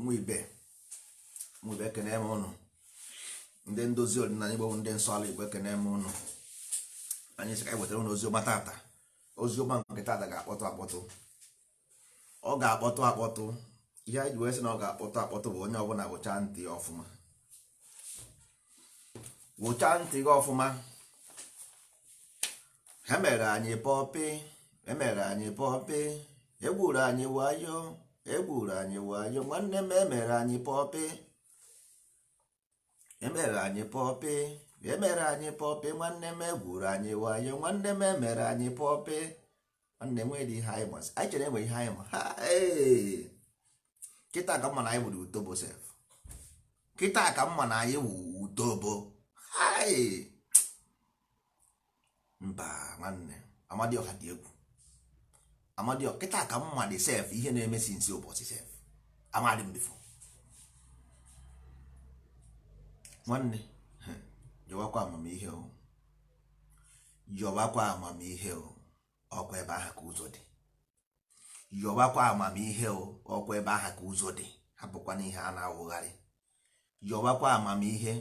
Ụmụ ibe, ụmụ ibe, ekene m ụnụ. Ndị ndozi ọdịnala Igbo bụ ndị nsọ ala Igbo, ekene m ụnụ. Anyị sị ka anyị wetara ụnụ oziọma tata. Oziọma nke tata ga-akpọtụ akpọtụ, ọ ga-akpọtụ akpọtụ. Ihe anyị ji wee sị na ọ ga-akpọtụ akpọtụ bụ onye ọbụla wụchaa ntị ya ọfụma, wụchaa ntị gị ọfụma. Ha mere anyị pọpị, emere anyị pọpị, egwuru anyị wayo, egwuru anyị wayo. Nwanne m, emere anyị pọpị, emere anyị pọpị, emere anyị pọpị. Nwanne m, egwuru anyị wayo. Nwanne m, emere anyị pọpị. Nwanne m, nwere ihe anyị masị anyị chere enwe ihe anyị ma ha. Ee, kịta ka mma na anyị wuru utobo sef. Kịta ka mma na anyị wu utobo. Hai, mba, nwanne, Amadioha dị egwu. Amadioha, kịta ka mma dị sef. Ihe na-emesi nsi ụbọchị sef amadị m before. Nwanne, yọwakwa amamihe o, yọwakwa amamihe o. Ọkwa ebe ahụ ka ụzọ dị. Yọwakwa amamihe o, ọkwa ebe ahụ ka ụzọ dị. Hapụkwana ihe a na-awụgharị. Yọwakwa amamihe,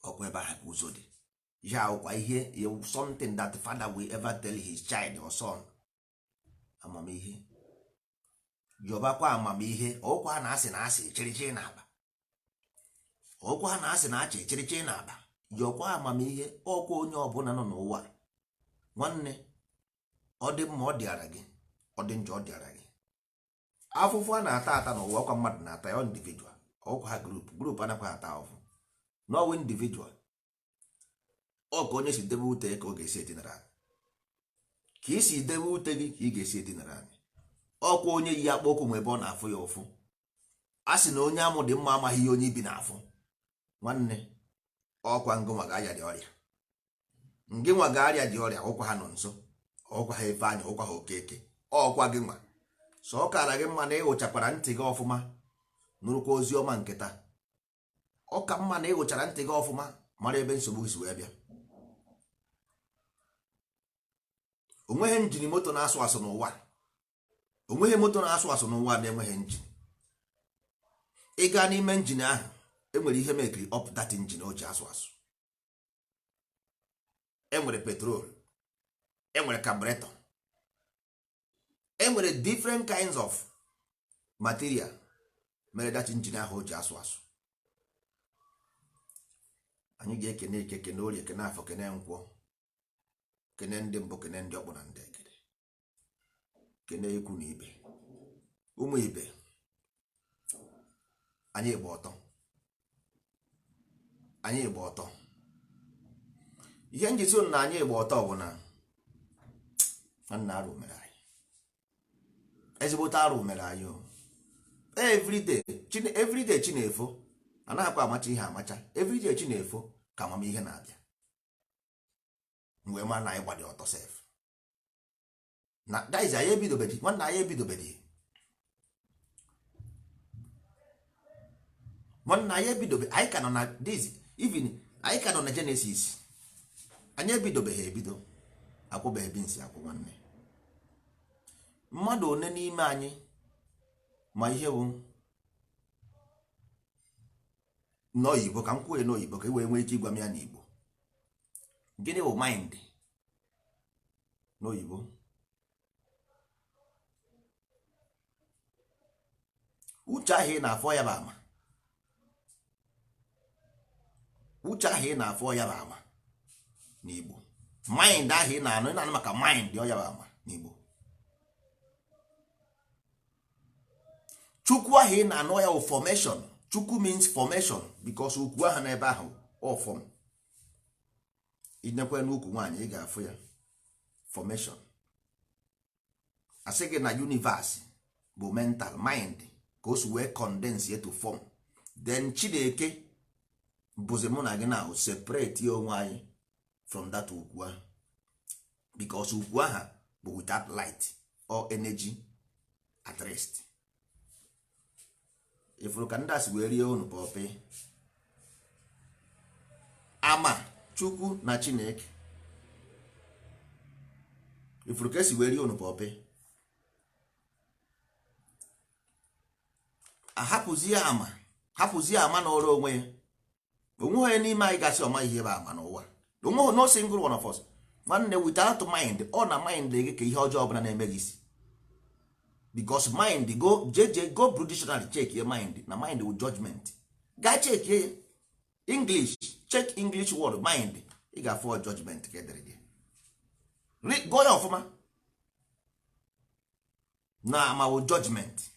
ọkwa ebe ahụ ka ụzọ dị. Ihe awụkwa ihe, something that father will ever tell his child or son. Amamihe, yọbakwa amamihe. Ọkwa na asị na asị chịrịchịrị na aba, ọkwa na asị na achị chịrịchịrị na aba. Yọkwa amamihe. Ọkwa onye ọbụla nọ n'ụwa, nwanne, ọ dị mma ọ dịara gị, ọ dị njọ ọ dịara gị. Afụfụ a na-ata ata n'ụwa, ọkwa mmadụ na-ata ya individual, ọkwa ha group group anakwa ata ahụhụ n'ọwụ individual. Ọ ka onye si debe ute ka ọ ga-esi edinara anyị, ka isi debe ute gị ka ị ga-esi edinara anyị. Ọkwa onye yi akpọ okwu ma ebe ọ na-afụ ya ụfụ. A sị na onye amụ dị mma amaghị ihe onye ibi na-afụ. Nwanne, ọkwa ngụnwa ga-aya dị ọrịa, ngị nwa ga-arịa dị ọrịa. Ọkwa ha nọ nso, ọkwa ha efe anya, ọkwa ha okeke, ọkwa gị nwa. So ọ kara gị mma na ịghụchakwara ntị gị ọfụma, nụrụkwa ozi ọma nke taa. Ọ ka mma na ịghụchara ntị gị ọfụma, mara ebe nsogbu si wee bịa. Onweghị engine moto na-asụ asụ n'ụwa, onweghị moto na-asụ asụ n'ụwa na-enweghị engine. Ị gaa n'ime engine ahụ, enwere ihe mekiri up that engine o ji asụ asụ. Enwere petrol, enwere carburetor, enwere different kinds of material mere that engine ahụ o ji asụ asụ. Anyị ga-ekene eke, kene orie, kene afọ, kene nkwọ, kene ndị mbụ, kene ndị ọkpụ na ndị egede, kene ikwu na ibe. Ụmụ ibe, anyị gba ọtọ, anyị gba ọtọ. Ihe njisi na anyị gba ọtọ bụ na nwanne, arụ mere anyị, ezigbote arụ mere anyị o. Everyday, everyday chi na-efo, anaghịkwa amacha ihe amacha. Everyday chi na-efo ka amamihe na-abịa mgbe ma na anyị gbadị ọtọ sef. Na that is, anyị ebidobedi. Nwanne, anyị ebidobedi. Nwanne, anyị ebidobe. Anyị ka nọ na this, even anyị ka nọ na Genesis. Anyị ebidobeghị ebido, akwụbeghị binsi akwụ. Nwanne, mmadụ one n'ime anyị ma ihe bụ n'oyibo? Ka m kwuo ya n'oyibo ka e wee nwee ike ịgwa m ya n'Igbo. Gịnị bụ mind n'oyibo? Uche ahụ ị na-afọ ya bụ ama. Uche ahụ ị na-afọ ya bụ ama n'Igbo. Mind ahụ ị na-anụ, ị na-anụ maka mind, ọ ya bụ ama n'Igbo. Chukwu ahụ ị na-anụ ya bụ formation. Chukwu means formation, because ukwu ahụ n'ebe ahụ ọ form. Inekwe n'ukwu nwaanyị, ị ga-afụ ya formation. Asị gị na universe bụ mental mind ka o si wee condense to form. Then Chineke bụzi mụ na gị na separate ya onwe anyị from that ukwu ahụ, because ukwu ahụ bụ without light or energy at rest. Ifuru ka ndị a si wee rie unu pọpị ama Chukwu na Chineke. Ifuru ka esi wee rie unu pọpị. Ahapụzie ama, hapụzie ama n'ọrụ onwe ya. Onwe onye n'ime anyị gasị ọma ihe bụ ama n'ụwa? Onwe, no single one of us. Nwanne, without mind, ọ na mind gị ka ihe ọjọọ ọbụla na-eme gị isi, because mind, go jeje, go buru dictionary, check your mind. Na mind with judgment, gaa check ya English, check English word mind, ị ga-afụ judgment ka edere gị. Gụọ ya ọfụma na amawo judgment,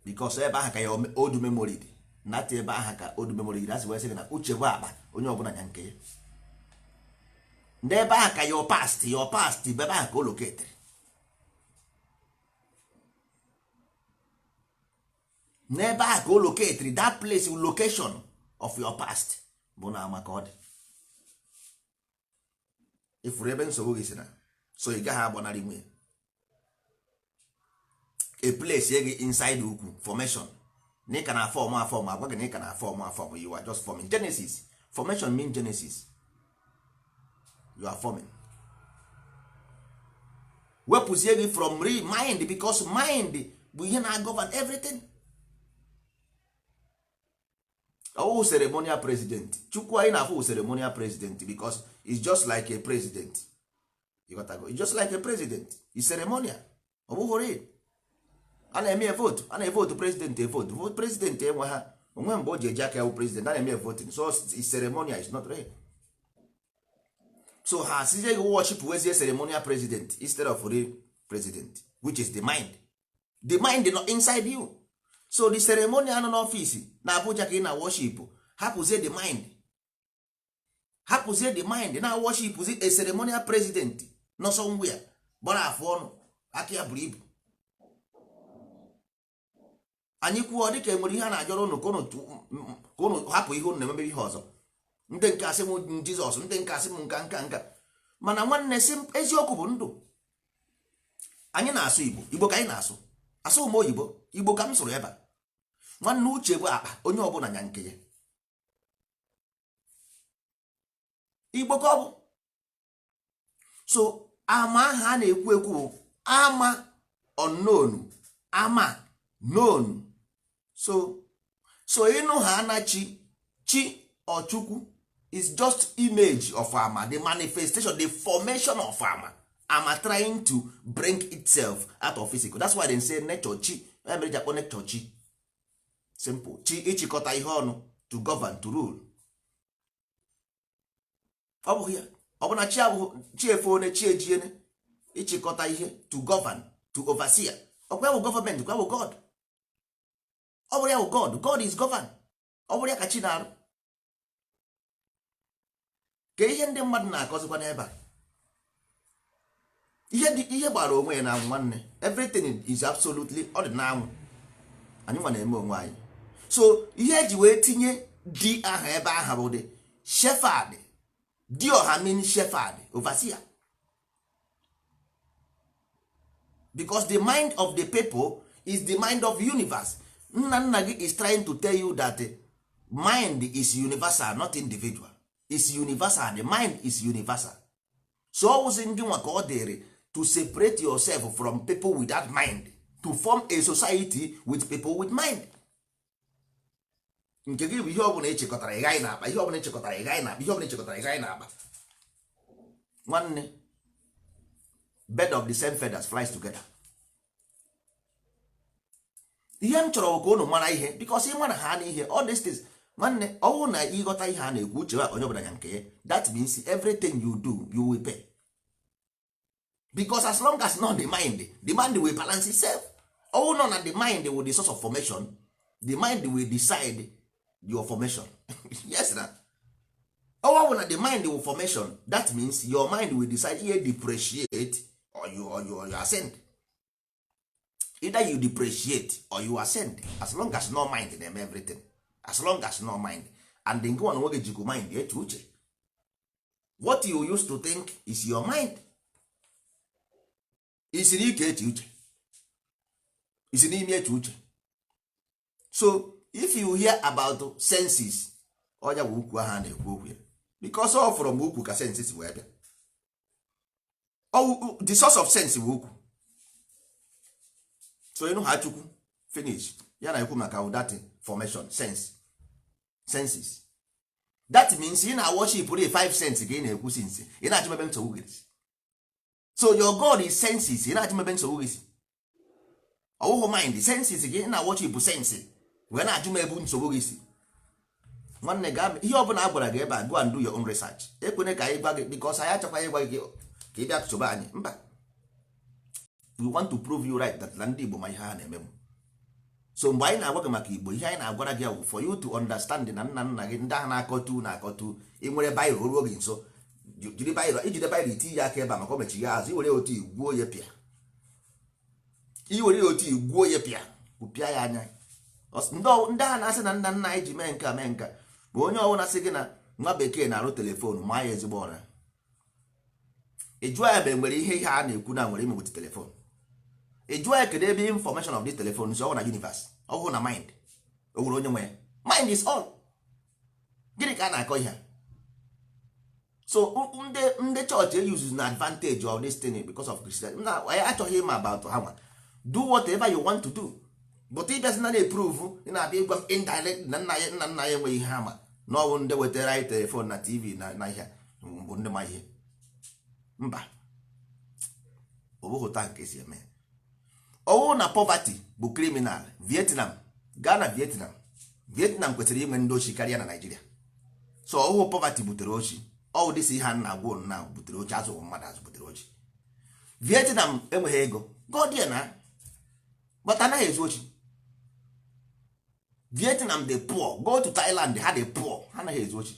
because ebe ahụ ka ya old memory dị. Nata ebe ahụ ka old memory dị. Asị wee sị gị na uche bụ akpa, onye ọbụla nya nke ya. Ndị ebe ahụ ka your past, your past bụ ebe ahụ ka o loketere. N'ebe ahụ ka o loketere, that place, location of your past bụ na ama ka ọ dị. Ifuru ebe nsogbu gị si na so ị gaghị agbanarị nwunye a place gị inside ukwu formation na ị ka na form a form agwa gị na ị ka na form a form. You are just forming. Genesis formation mean genesis, you are forming. Wepụzie gị from real mind, because mind bụ ihe na-govern everything. Ọwụ ceremonial president Chukwu anyị na-afụ ceremonial president, because it's just like a president. You got to go. It's just like a president. It's ceremonial, ọ bụghị real. A na-eme vote, a na-evote president, evote vote president. Enwe ha onwe mgbe o ji eji aka ewu president, a na-eme voting. So it's ceremonial, is not real. So ha asizie gị worship wezie ceremonial president instead of real president, which is the mind. The mind nọ inside you. So the ceremonial nọ n'ọfịs na Abuja ka ị na worship. Hapụzie the mind, hapụzie the mind na worship a ceremonial president nọ somewhere gbara afụ ọnụ, aka ya buru ibu. Anyị kwuo dịka enwere ihe a na-ajọrọ ụnụ ka ụnụ hapụ ihe ụnụ na-emebe ihe ọzọ. Ndị nke asị m Jizọs, ndị nke asị m nka nka nka. Mana nwanne, si eziokwu bụ ndụ. Anyị na-asụ Igbo, Igbo ka anyị na-asụ, asụ m oyibo, Igbo ka m sụrụ ebe a. Nwanne, uche bụ akpa, onye ọbụla nya nke ya. Igbo ka ọ bụ. So ama ahụ a na-ekwu ekwu bụ ama unknown, ama known. So ịnụ ha na chi, chi or Chukwu is just image of ama, the manifestation, the formation of ama. Ama trying to bring itself out of physical. That's why they say nature chi. Ya mere eji akpọ nature chi. Simple chi, ịchịkọta ihe ọnụ, to govern, to rule. Ọ bụghị ya? Ọ bụ na chi abụghị chi efone, chi ejiene, ịchịkọta ihe, to govern, to overseer. Ọkwa ya bụ gọọmenti, kwa bụ God. Ọ bụrụ ya bụ God, God is govern. Ọ bụrụ ya ka chi na-arụ ka ihe ndị mmadụ na-akọzikwa n'ebe a. Ihe dị, ihe gbara onwe ya na nwanne, everything is absolutely ọ dị n'anwụ. Anyị nwa na-eme onwe anyị. So ihe eji wee tinye di aha ebe aha bụ dị shepherd. Dioha mean shepherd, overseer, because the mind of the people is the mind of universe. Nna nna gị is trying to tell you that mind is universal, not individual. Is universal, the mind is universal. So ọwụzi ndị nwa ka ọ dịrị to separate yourself from people without mind, to form a society with people with mind. Nke gị bụ ihe ọbụla echekọtara ị gaghị na-akpa, ihe ọbụla echekọtara ị gaghị na-akpa, ihe ọbụla echekọtara ị gaghị na-akpa. Nwanne, bird of the same feathers flies together. Ihe m chọrọ bụ ka unu mara ihe, because ị mara ha na ihe all these things. Nwanne, ọwụ na ịghọta ihe a na-ekwu, uche onye ọbụla ya nke ya. That means everything you do, you will pay, because as long as not the mind, the mind will balance itself. Ọwụ nọ na the mind will the source of formation, the mind will decide your formation. Yes, na ọwụ bụ na the mind will formation. That means your mind will decide ihe depreciate or you ascend. Either you depreciate or you ascend. As long as no mind na-eme everything, as long as no mind and nke nwa nwoge jikwu mind eche uche. What you used to think is your mind. Isi n'ike eche uche, isi n'ime eche uche. So if you hear about senses, ọnya bụ ukwu ahụ a na-ekwu okwu ya, because ọ from ukwu ka senses wee bịa. The source of sense bụ ukwu. So ịnụ ha, Chukwu, finish ya na ekwu maka that formation, sense, senses. That means ị na worship the five sense ka ị na-ekwu since. Ị na-achọ ebe nsogbu gị si. So your god is senses. Ị na-achọ ebe nsogbu gị si. Ọwụhụ mind, senses gị ị na worship sense wee na-ajụ m ebe nsogbu gị si. Nwanne, gaa, ihe ọbụla a gwara gị ebe a, go and do your own research. Ekwene ka anyị gwa gị, because anyị achọkwaghị ịgwa gị ka ị bịa sobe anyị. Mba, we want to prove you right that na ndị Igbo ma ihe ha na-eme. So mgbe anyị na-agwa gị maka Igbo, ihe anyị na-agwara gị bụ for you to understand na nna nna gị ndị ahụ na-akọtu na-akọtu. Ị nwere biro, ruo gị nso, jiri biro, ijide biro, itinye ya aka ebe a maka o mechi ya azụ. Iwere otu igwuo ya pịa, iwere ya otu igwuo ya pịa, pịa ya anya. Ndị agha na-asị na nna nna anyị ji mee nka mee nka ma onye ọbụla sị gị na nwa bekee na-arụ telephone, maa ya ezigbo ọra. Ị jụọ ya ma enwere ihe ihe a na-ekwu na nwere imeweta telephone. Ị jụọ ya kedu ebe information of this telephone si. Ọ na universe, ọ bụrụ na mind o nwere onye nwe ya. Mind is all. Gịnị ka a na-akọ ihe a? So ndị chọọchị use na advantage of this thing because of Christianity. Na anyị achọghị ịma about ha nwa. Do whatever you want to do, but ịbịazi na na-eprove, ị na-abịa ịgwa m indirect na nna ya, nna nna ya enweghị ihe ama na ọ bụ ndị wetara anyị telephone na TV na ihe bụ ndị ma ihe. Mba, ọ bụghị taa nke esi eme. Ọwụ na poverty bụ criminal. Vietnam, gaa na Vietnam. Vietnam kwesịrị inwe ndị ochi karịa na Nigeria. So ọwụ poverty butere ochi? Ọwụ dịsị ihe a na-agwa unu na butere ochi, azụ mmadụ azụ butere ochi. Vietnam enweghị ego godie na, but anaghị ezu ochi. Vietnam dị poor. Go to Thailand, ha dị poor, ha anaghị ezu ochi.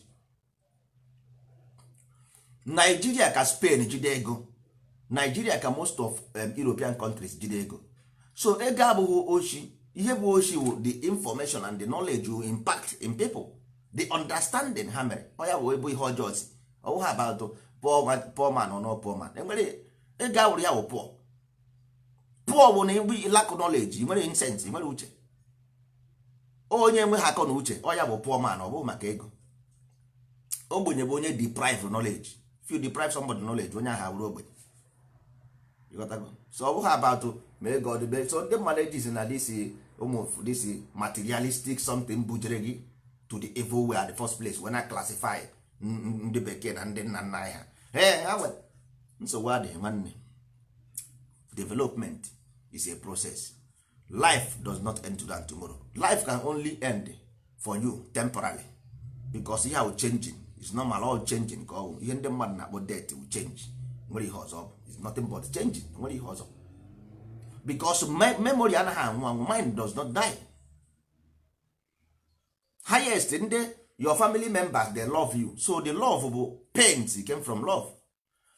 Nigeria ka Spain jide ego. Nigeria ka most of European countries jide ego. So ego abụghị ochi. Ihe bụ ochi bụ the information and the knowledge you impact in people, the understanding ha mere. Ọ ya bụ ebe ihe ọjọọ si. Ọ bụghị about poor man or no poor man. Enwere ego awụrụ ya bụ poor. Poor bụ na igbe lack knowledge, nwere sense, nwere uche. Onye enweghị akọ na uche, ọ ya bụ poor man. Ọ bụghị maka ego. Ogbenye bụ onye deprive knowledge. If you deprive somebody knowledge, onye ahụ abụrụ ogbenye. Ịghọtago? So ọ bụghị about ma ego ọ dịbe. So ndị mmadụ ejizi na this ụmụ this materialistic something bujere gị to the evil way at the first place. When I classify ndị bekee na ndị nna nna anyị ha, ee, ha nwere nsogbu adịghị. Nwanne, development is a process. Life does not end today and tomorrow. Life can only end for you temporarily, because ihe ahụ changing is normal. All changing ka ọ bụ ihe ndị mmadụ na-akpọ death will change. Nwere ihe ọzọ bụ is nothing but changing. Nwere ihe ọzọ, because memory anaghị anwụ anwụ. Mind does not die. Highest ndị your family members, they love you. So the love bụ pains came from love.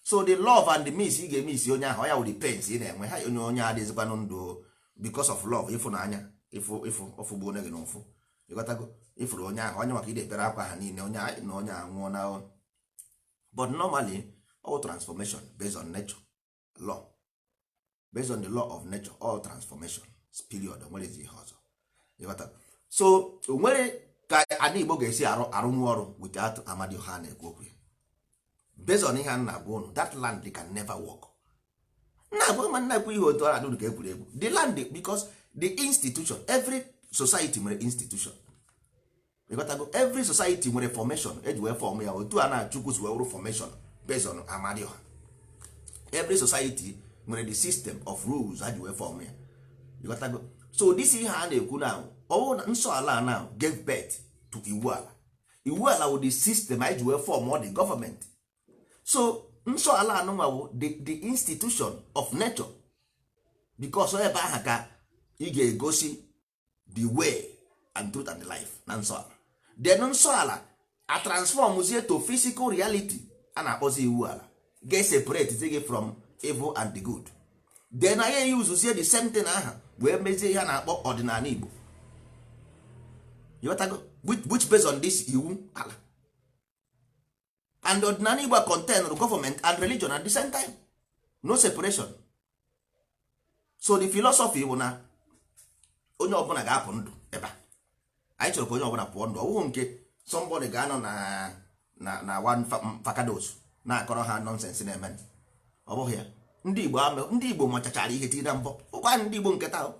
So the love and the miss ị ga-emiss onye ahụ, ya wụ the pains ị na-enwe. Ha onye onye adịzikwanụ ndụ because of love, ịfụnanya, ịfụ ịfụ ọfụgbu onye gị n'ụfụ. Ịghọtago? Ịfụrụ onye ahụ, onye maka ị na-ebere akwa ha niile, onye na onye anwụọ na. But normally, all transformation based on nature law, based on the law of nature, all transformation period. Nwere ihe ọzọ. Ịghọtago? So o nwere ka ana Igbo ga-esi arụ arụnwu ọrụ without Amadioha na-ekwu okwu ya. Based on ihe a na-agwa unu, that land can never work. Na-agwa ma nna ekwu ihe otu ọ na-adị ka egwuregwu. The land, because the institution, every society nwere institution. Ịghọtago? Every society nwere formation eji wee form ya. Otu a na Chukwu si wee wụrụ formation based on Amadioha. Every society nwere the system of rules ha ji wee form ya. Ịghọtago? So this ihe a na-ekwu na ọ bụrụ na nsọ ala now gave birth to iwu ala. Iwu ala wụ the system anyị ji wee form all the government. So nsọ ala anụnwa wụ the institution of nature, because ebe ahụ ka ị ga-egosi the way and truth and the life na nsọ ala. Then nsọ ala a transformzie to physical reality a na-akpọzi iwu ala, ga-separate gị from evil and the good. Then anyị yuzuzie the same thing aha wee mezie ihe a na-akpọ ọdịnala Igbo. Ịghọtago? Which based on this iwu ala and ọdịnala Igbo contain government and religion at the same time, no separation. So the philosophy bụ na onye ọbụla ga-apụ ndụ ebe a. Anyị chọrọ ka onye ọbụla pụọ ndụ. Ọ bụghị nke somebody ga-anọ na one fakados na-akọrọ ha nonsense na-eme. Ọ bụghị ya. Ndị Igbo, ndị Igbo machachara ihe tiri na mbọ ụkwa. Ndị Igbo nke taa,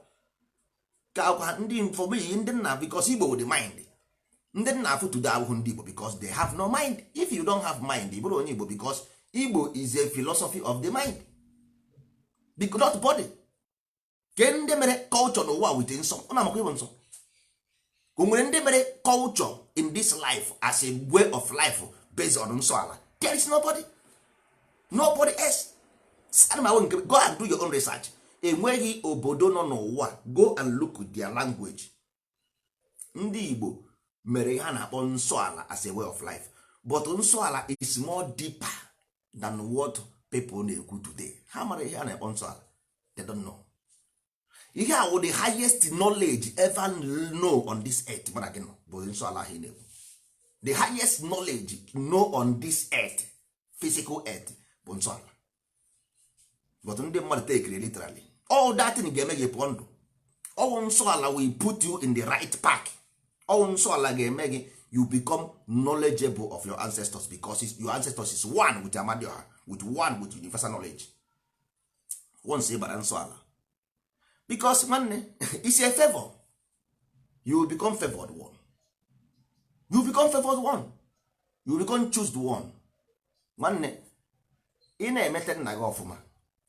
Ka akwa ndị for me, ndị nna, because Igbo with the mind, ndị nna afụ today abụghị ndị Igbo because they have no mind. If you don't have mind, ị bụrụ onye Igbo, because Igbo is a philosophy of the mind, because not body. Ke ndị mere culture n'ụwa with nsọ, ọ na-amakwa ịbụ nsọ. O nwere ndị mere culture in this life as a way of life based on nsọ ala. There is nobody, nobody else. Ana m ahụ nke, go and do your own research. Enweghị obodo nọ n'ụwa. Go and look their language. Ndị Igbo mere ihe a na-akpọ nsọ ala as a way of life, but nsọ ala is more deeper than what people na-ekwu today. Ha mara ihe a na-akpọ nsọ ala? They don't know. Ihe a wụ the highest knowledge ever know on this earth. Mana gị nọ bụ nsọ ala ahụ ị na-ekwu, the highest knowledge know on this earth, physical earth, bụ nsọ ala. But ndị mmadụ take it literally. All that thing ga-eme gị pụọ ndụ. Ọwụ nsọ ala will put you in the right path. Ọwụ nsọ ala ga-eme gị you become knowledgeable of your ancestors, because your ancestors is one with Amadioha, with one with universal knowledge. Once ị bara nsọ ala, because nwanne, it's a favor. You will become favored one. You become favored one, you become choose one. Nwanne, ị na-emete nna gị ọfụma,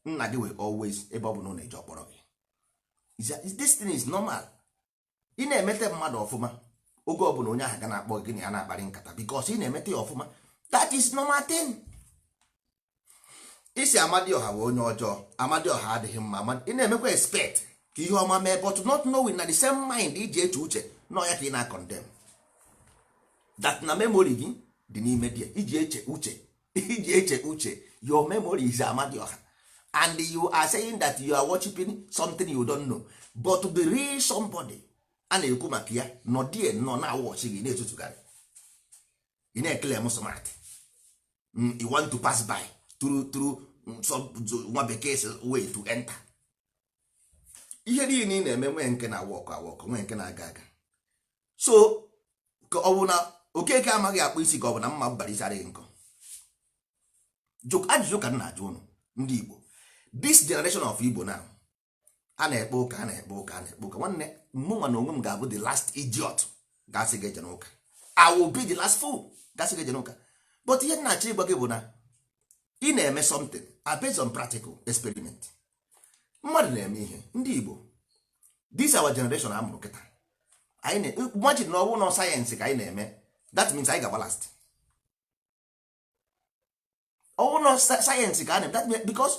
nna gị will always, ebe ọ bụ na ọ na-eji ọkpọrọ gị. This thing is normal. Ị na-emete mmadụ ọfụma, oge ọbụla onye ahụ ga na-akpọ gị na ya na-akparị nkata because ị na-emete ya ọfụma. That is normal thing. Isi Amadioha bụ onye ọjọọ, Amadioha adịghị mma. Ị na-emekwa expect ka ihe ọma mee, but not knowing na the same mind iji eche uche nọ ya ka ị na-condemn. That na memory gị dị n'ime dị iji eche uche, iji eche uche. Your memory is Amadioha, and you are saying that you are worshiping something you don't know. But the real somebody a na-ekwu maka ya nọ die nọ na watch gị na-etutugharị. Ị na-ekele m smart. You want to pass by through some nwa bekee way to enter. Ihe niile ị na-eme nwee nke na-awọkụ awọkụ, nwee nke na-aga aga. So ka ọ bụ na Okeke amaghị akpụ isi, ka ọ bụ na mma mbara isi adịghị nkọ. Ajụjụ ka m na-ajụ ụnụ ndị Igbo, this generation of Igbo now, a na-ekpe ụka, a na-ekpe ụka, a na-ekpe ụka. Nwanne, mụnwa na onwe m ga-abụ the last idiot gasị ga eje n'ụka. I will be the last fool gasị ga eje n'ụka. But ihe m na-achọ ịgwa gị bụ na ị na-eme something based on practical experiment. Mmadụ na-eme ihe. Ndị Igbo, this our generation amụrụ kịta, anyị na imagine na ọ bụrụ na sayensị ka anyị na-eme, that means anyị ga-agba last. Ọ bụrụ na sayensị ka a na-eme, that means, because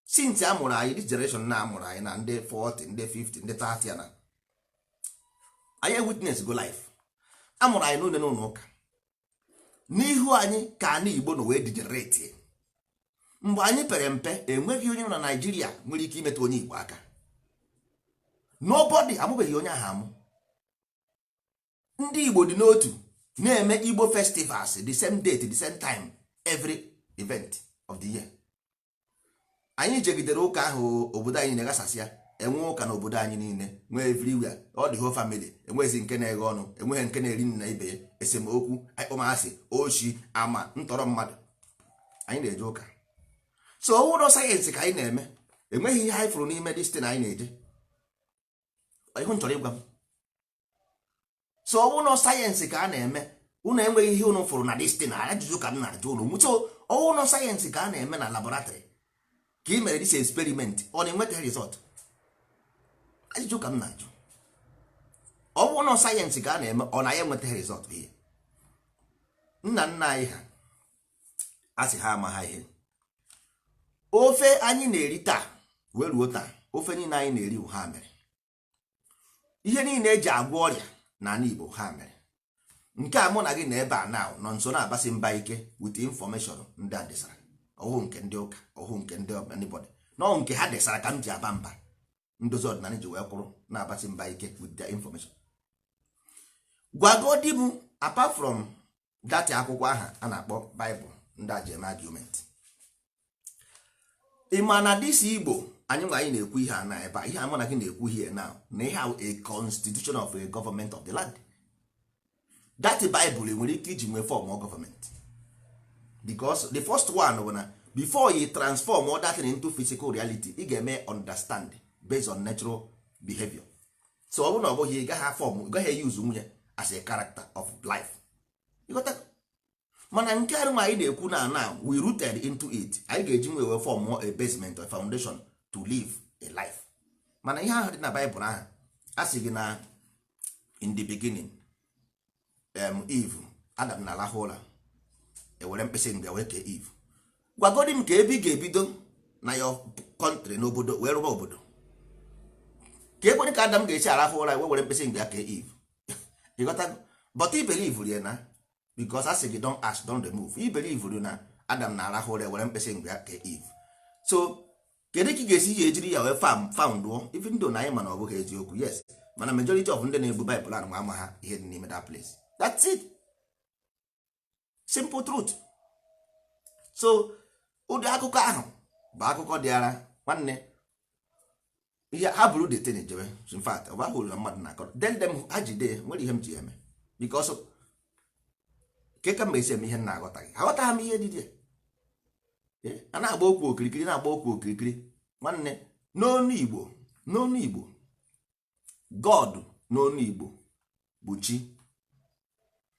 since a mụrụ anyị, this generation na amụrụ anyị na ndị 40, ndị 50, ndị 30 na anyị witness go life. Amụrụ anyị n'ụlọ n'ụlọ ụka n'ihu anyị ka ana Igbo nọ wee degenerate. Mgbe anyị pere mpe, enweghị onye nọ na Naijiria nwere ike imetụ onye Igbo aka. Nobody. Amụbeghị onye ahụ amụ. Ndị Igbo dị n'otu na-eme Igbo festivals, the same date, the same time, every event of the year. Anyị jegidere ụka ahụ, obodo anyị na-eghasasị ya. Enwe ụka na obodo anyị niile nwee everywhere, all the whole family. Enweghịzi nke na-eghe ọnụ, enweghị nke na-eri nna ibe ya. Esemokwu, akpọmasị, oshi, ama ntọrọ mmadụ. Anyị na-eje ụka. So ụlọ sayensị ka anyị na-eme, enweghị ihe anyị fụrụ n'ime this thing anyị na-eje. Ihu m chọrọ ịgwa m, so ọwụnọ sayensị ka a na-eme, unu enweghị ihe unu fụrụ na this thing. Ajụjụ ka m na-ajụ unu. So ọwụnọ sayensị ka a na-eme na laboratory ka ị mere this experiment, ọ na-enweta result? Ajụjụ ka m na-ajụ. Ọwụnọ sayensị ka a na-eme, ọ na ya enweta result? Ihe nna nna anyị ha a sị ha ama ha ihe ofe anyị na-eri taa wee ruo taa, ofe niile anyị na-eri bụ ha mere. Ihe niile eji agwọ ọrịa n'ala Igbo, ha mere. Nke a mụ na gị na ebe a now nọ nso na-agbasi mba ike with information ndị a desara, ọhụ nke ndị ụka, ọhụ nke ndị anybody nọ, nke ha desara ka m ji aba mba. Ndozi ọdịnala ji wee kwụrụ na-agbasi mba ike with their information. Gwagodi m, apart from that akwụkwọ aha a na-akpọ Bible ndị a ji eme argument, ị ma na this Igbo anyị nwe anyị na-ekwu ihe a na ebe a, ihe a mụ na gị na-ekwu here now, na ihe a a constitution of a government of the land. That Bible nwere ike iji nwee form of government, because the first one bụ na before you transform all that thing into physical reality, ị ga-eme understand based on natural behavior. So ọ bụrụ na ọ bụghị, ị gaghị a-form, ị gaghị use nwunye as a character of life. Ịghọta? Mana nke arụ anyị na-ekwu na now we rooted into it, anyị ga-eji nwe wee form a basement or foundation to live a life. Mana ihe ahụ dị na Baịbụl ahụ, a sị gị na in the beginning, Eve, Adam na-alahụ ụra, ewere mkpịsị nga wee kee Eve. Gwagodi m ka ebe ị ga-ebido na your country, n'obodo, wee rụba obodo, ka ekwere ka Adam ga-esi arahụ ụra wee were mkpịsị nga kee Eve. Ịghọtago? But i believe ya na because a sị gị, "Don't ask, don't remove." I believe na Adam na-arahụ ụra, were mkpịsị nga kee Eve. So kedu ka ị ga-esi ya ejiri ya wee found even though na anyị ma na ọ bụghị eziokwu? Yes, mana majority of ndị na-ebu Baịbụl anụ ama ha ihe dị n'ime that place. That's it, simple truth. So ụdị akụkọ ahụ bụ akụkọ dị ara. Nwanne, ihe ha buru the thing jebe. In fact, ọ baghị uru na mmadụ na-akọrọ then them ha jide ya. Nwere ihe m ji eme because ke ka m esi eme ihe m na-aghọtaghị. Aghọtaghị m ihe dị dị a na-agba okwu okirikiri, na-agba okwu okirikiri. Nwanne, n'onu Igbo, n'onu Igbo, God n'onu Igbo bụ chi,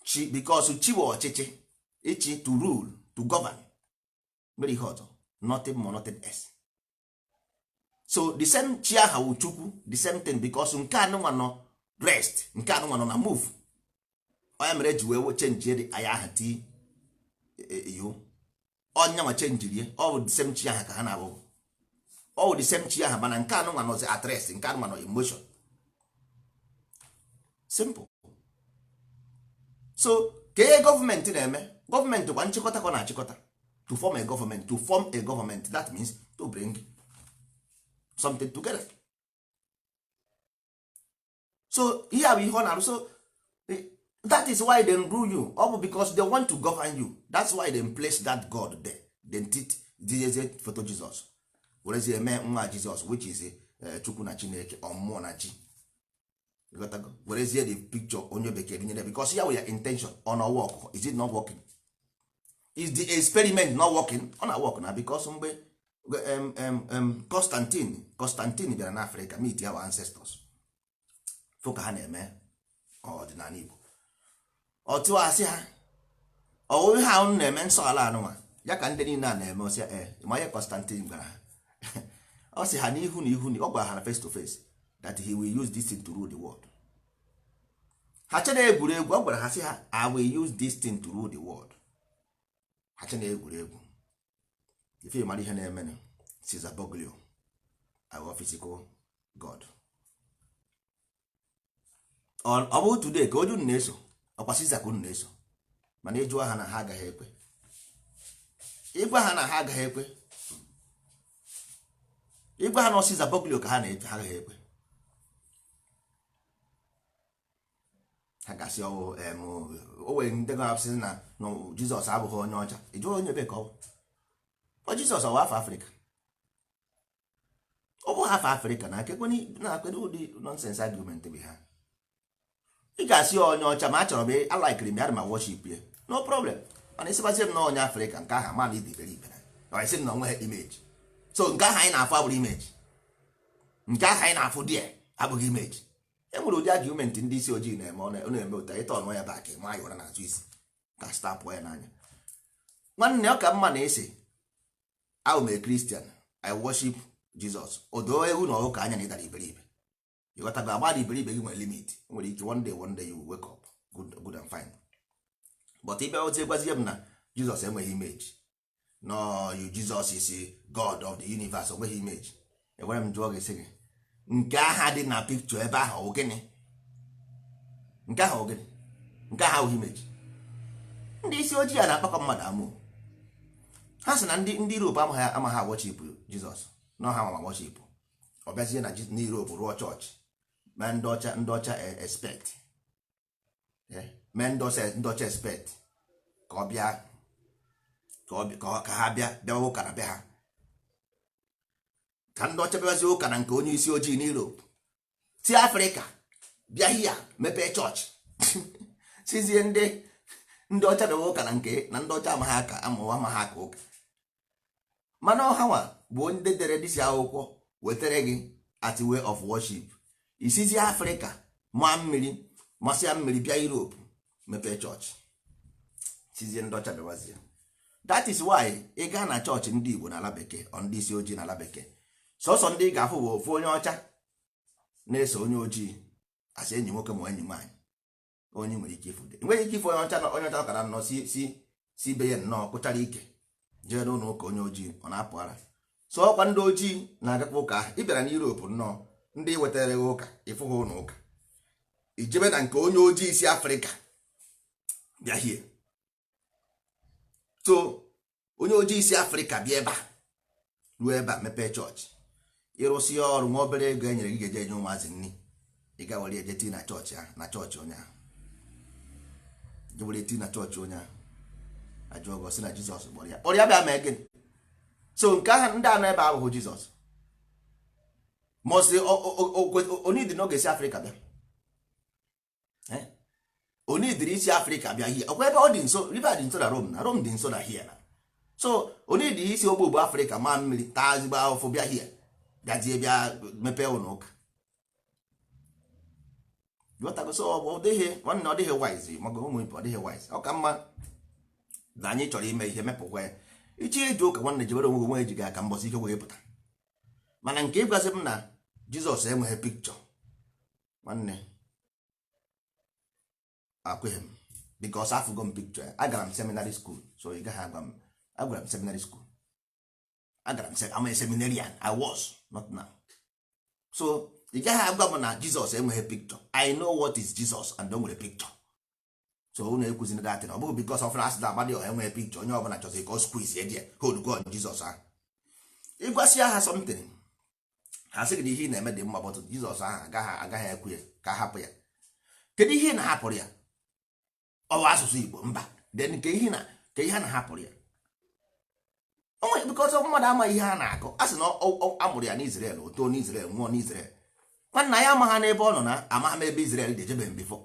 chi, because chi bụ ọchịchị, ịchị, to rule, to govern. Mere ihe ọzọ, nothing more, nothing else. So the same chi aha wụ Chukwu, the same thing, because nke anụnwa nọ rest, nke anụnwa nọ na move. Onye mere eji wee change dị anya aha ti yo onye nwa change-rie. Ọ bụ the same chi aha ka ha na-abụ. Ọ bụ the same chi aha, mana nke anụnwa nọzi at rest, nke anụnwa nọ in motion. Simple. So ka ihe gọọmenti na-eme, gọọmenti kwa nchịkọta ka ọ na-achịkọta. To form a government, to form a government, that means to bring something together. So ihe a bụ ihe ọ na-arụ. So that is why they rule you. Ọ bụ because they want to govern you. That's why they place that God there. Then tinyezie photo Jesus, werezie mee nwa Jesus, which is Chukwu na Chineke, ọmmụọ na chi. Ịghọtago? Werezie the picture onye bekee binyere, because ya wụ ya intention. Ọ na work? Is it not working? Is the experiment not working? Ọ na work na because mgbe Constantine bịara n'Africa, meet our ancestors, fụ ka ha na-eme ọdịnala Igbo, ọtụ asị ha ọwụ ihe ahụ na-eme nsọ ala anụnwa ya ka ndị niile a na-eme. Ọsịa ee, ma ihe Constantine gwara ha, ọ sị ha n'ihu na ihu na ọ gwara ha na face to face that he will use this thing to rule the world. Ha che na egwuregwu. Ọ gwara ha sị ha, "I will use this thing to rule the world." Ha che na egwuregwu. Ife mara ihe na-eme, Caesar Borgia, our physical god, ọ bụ today ka onye unu na-eso ọkwa Caesar ka unu na-eso. Mana ịjụọ ha na ha agaghị ekwe. Ịgwa ha na ha agaghị ekwe. Ịgwa ha na Caesar Borgia ka ha na-efe, ha agaghị ekwe. Ha gasị ọwụ o nwere ndị ga-asị na Jizọs abụghị onye ọcha. Ị jụọ onye ebe ka ọ bụ. Ọ Jizọs ọwa afọ Afrịka? Ọ bụghị afọ Afrịka. Na na-akwede ụdị nonsense argument bụ ha. Ị ga-asị ya onye ọcha, ma achọrọ m a-like-iri m ya, ma worship ya, no problem. Mana ịsịbazie m na onye Afrịka, nke ahụ ma na ịdị iberibe na isi na onweghị image. So nke ahụ anyị na-afụ abụrụ image, nke ahụ anyị na-afụ die abụghị image. E nwere ụdị argument ndị isi ojii na-eme, ọ na-eme ụta ịta ọnụ ya back, ma ya ụra n'azụ isi ka sta pụọ ya n'anya. Nwanne, ọ ka mma na esi ahụ m a Christian, I worship Jesus. O doo ewu na ọkụkọ anya na ịdara iberibe. Ịghọtago? Agbara iberibe gị nwere limit. Nwere ike one day, one day you will wake up good, good and fine. But ịbịa ozi gwazie m na Jesus enweghị image, no, you, Jesus is God of the universe, onweghị image. Enwere m jụọ gị, sị gị nke aha dị na picture ebe ahụ ọ gịnị? Nke ahụ ọ gịnị? Nke ahụ awụghị image. Ndị isi ojii a na-akpakọ mmadụ amụ. Ha sị na ndị Europe amaghị worship Jizọs na ha ma worship. Ọ bịazie na n'Europe rụọ chọọchị, mee ndị ọcha expect, mee ndị ọcha expect ka ọ bịa ka ha bịa bịawa ụka na be ha, ka ndị ọcha bịazie ụka na nke onye isi ojii n'Europe si Afrịka bịa hia mepee chọọchị, sizie ndị ọcha bịawa ụka na nke na ndị ọcha amaghị aka amụwa, amaghị aka ụka. Mana ọha nwa bụ ndị dere disi akwụkwọ wetara gị at way of worship. Isizi Afrịka maa mmiri, masịa mmiri, bịa Europe, mepee chọọchị, sizie ndị ọcha bịawazie. That is why ị gaa na chọọchị ndị Igbo n'ala bekee, ọ ndị isi ojii n'ala bekee, sọsọ ndị ị ga-afụ bụ ofu onye ọcha na-eso onye ojii asị enyi nwoke ma enyi nwaanyị. Onye nwere ike ịfụ, enweghị ike ịfụ onye ọcha, onye ọcha ọkara nnọọ si be ya nnọọ kụchara ike jee n'ụlọ ụka onye ojii, ọ na-apụ ara. So ọkwa ndị ojii na-agakwa ụka ahụ. Ị bịara n'Europe nnọọ, ndị wetara gị ụka, ịfụ ha ụlọ ụka, ijebe na nke onye ojii si Afrịka bịa hie. So onye ojii si Afrịka bịa ebe a, ruo ebe a, mepee chọọchị. Ịrụsị ọrụ nwa obere ego e nyere gị ga-eje enye ụmụazị nri, ị ga were eje tii na chọọchị ahụ, na chọọchị onye ahụ, je were tii na chọọchị onye ahụ. Ajụọ gị, sị na Jizọs kpọrọ ya, kpọrọ ya bịa mee gịnị? So nke ahụ, ndị anọ ebe ahụhụ Jizọs mọsị onidi n'oge si Afrịka bịa, onidiri isi Afrịka bịa hie. Ọkwa ebe ọ dị nso, river dị nso na Rome, na Rome dị nso na hie na. So onidi isi ogbugbu Afrịka maa mmiri, taa ezigbo ahụfụ, bịa hie, bịazie bịa mepee ụlọ ụka. Ghọtago? So ọ dịghị, nwanne, ọ dịghị wise maka ụmụ ibe, ọ dịghị wise. Ọ ka mma na anyị chọrọ ime ihe, mepụkwa ya. Ichi eji ụka, nwanne, jebere onwe gị, onwe ejighị aka mbọsị ike wee pụta. Mana nke ịgwazi m na Jizọs enweghị pikchọ, nwanne, akweghị m, because afụgo m pikchọ ya. Agara m seminary school, so ị gaghị agwa m. Agara m seminary school, agara m, I'm a seminarian. I was not now. So ị gaghị agwa m na Jizọs enweghị pikchọ. I know what is Jesus and o nwere pikchọ. So unu ekwuzina datin. Ọ bụghị because of asị na Amadioha enweghị pikchọ, onye ọbụla chọziri ka ọ squeeze edie hold God Jizọs ahụ. Ịgwasị ha something, ha sị gị na ihe ị na-eme dị mma, but Jizọs ahụ agaghị ekwe ya ka hapụ ya. Kedu ihe ị na-ahapụrụ ya? Ọ bụ asụsụ Igbo mba? Then ka ihe a na-ahapụrụ ya onwe, because mmadụ amaghị ihe a na-akọ. A sị na a mụrụ ya n'Israel, o too n'Israel, nwụọ n'Israel. Nwanna ya amaghị n'ebe ọ nọ na amaghị m ebe Israel dị, ejebe m before.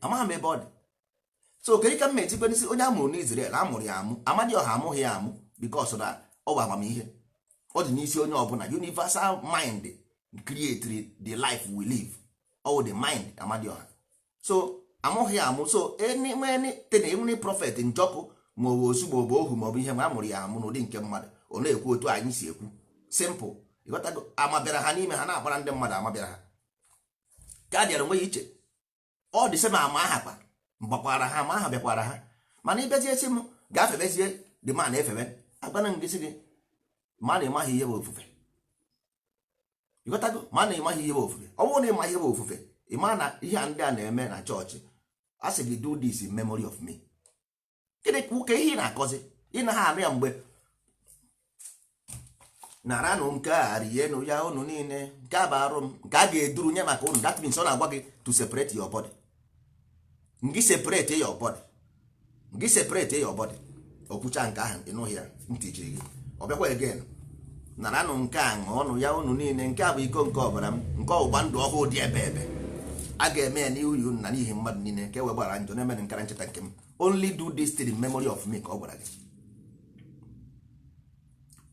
Amaghị m ebe ọ dị. So kedu ka m ejikwe n'isi onye a mụrụ n'Israel, a mụrụ ya amụ? Amadioha amụghị ya amụ, because na ọ bụ amamihe ọ dị n'isi onye ọbụla. Universal mind create the life we live, all the mind Amadioha. So amụghị ya amụ. So anything, any prophet, njọkụ ma ọ bụ osu ma ọ bụ ohu ma ọ bụ ihe ma a mụrụ ya amụ n'ụdị nke mmadụ, ọ na-ekwu otu anyị si ekwu. Simple. Ịghọtago? Ama bịara ha n'ime ha na-agbara ndị mmadụ, ama bịara ha ka a dịara onwe ya iche. Ọ dị sị ma ama aha kwa mgbakwara ha, ama aha bịakwara ha. Mana ịbịazie sị m gafebezie dị ma na-efebe, agwana m gị, sị gị ma na ịmaghị ihe bụ ofufe. Ịghọtago? Ma na ịmaghị ihe bụ ofufe. Ọ bụrụ na ịma ihe bụ ofufe, ịma na ihe a ndị a na-eme na chọọchị, a sị gị, "Do this in memory of me." Gịnị ka ihe ị na-akọzi? Ị na ha anụ ya mgbe naranụ nke a, rienụ ya unu niile, nke a bụ arụ m nke a ga-eduru nye maka unu. That means ọ na-agwa gị to separate your body. Ngị separate your body, ngị separate your body. Okwucha nke ahụ, ịnụghị ya, ntị chiri gị. Ọ bịakwa again, naranụ nke a, ṅụọnụ ya unu niile, nke a bụ iko nke ọbara m nke ọgbụgba ndụ ọhụụ dị ebe ebe a ga-eme ya n'ihu unu na n'ihi mmadụ niile ka e wee gbara njọ na-eme nkara ncheta nke m. Only do this thing in memory of me, ka ọ gwara gị.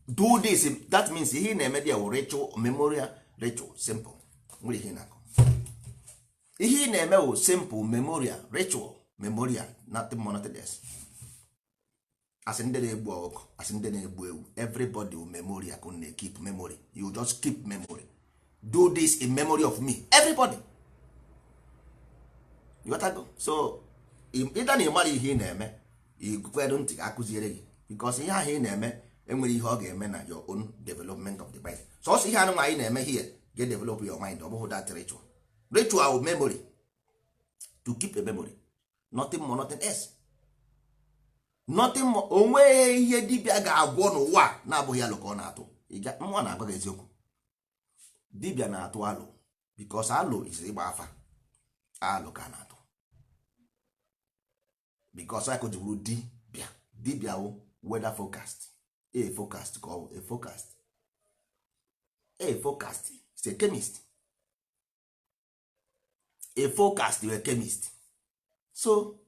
Do this, that means ihe ị na-eme dị wụ ritual, memorial ritual. Simple. Nwere ihe ị na-akọ, ihe ị na-eme wụ simple memorial ritual, memorial, nothing more, nothing else. Asị ndị na-egbu ọkụkọ, asị ndị na-egbu ewu, everybody will memorial ka unu na-keep memory. You just keep memory. Do this in memory of me, everybody. You got to go. So ịda na ịmara ihe ị na-eme, ikwedu ntị ka akụziere gị, because ihe ahụ ị na-eme enwere ihe ọ ga-eme na your own development of the mind. Sọsọ ihe anụ anyị na-eme here ga-develop your mind. Ọ bụghị that ritual. Ritual memory, to keep a memory, nothing more, nothing else, nothing more. Onweghị ihe dibịa ga-agwọ n'ụwa na-abụghị alụ ka ọ na-atụ. Mmụọ na-agwa gị eziokwu. Dibịa na-atụ alụ, because alụ is ịgba afa. Alụ ka a na-atụ, because ya ka o ji bụrụ dibịa. Dibịa wụ weather forecast, a forecast ka ọ bụ, a forecast, a forecast is a chemist, a forecast is a chemist. So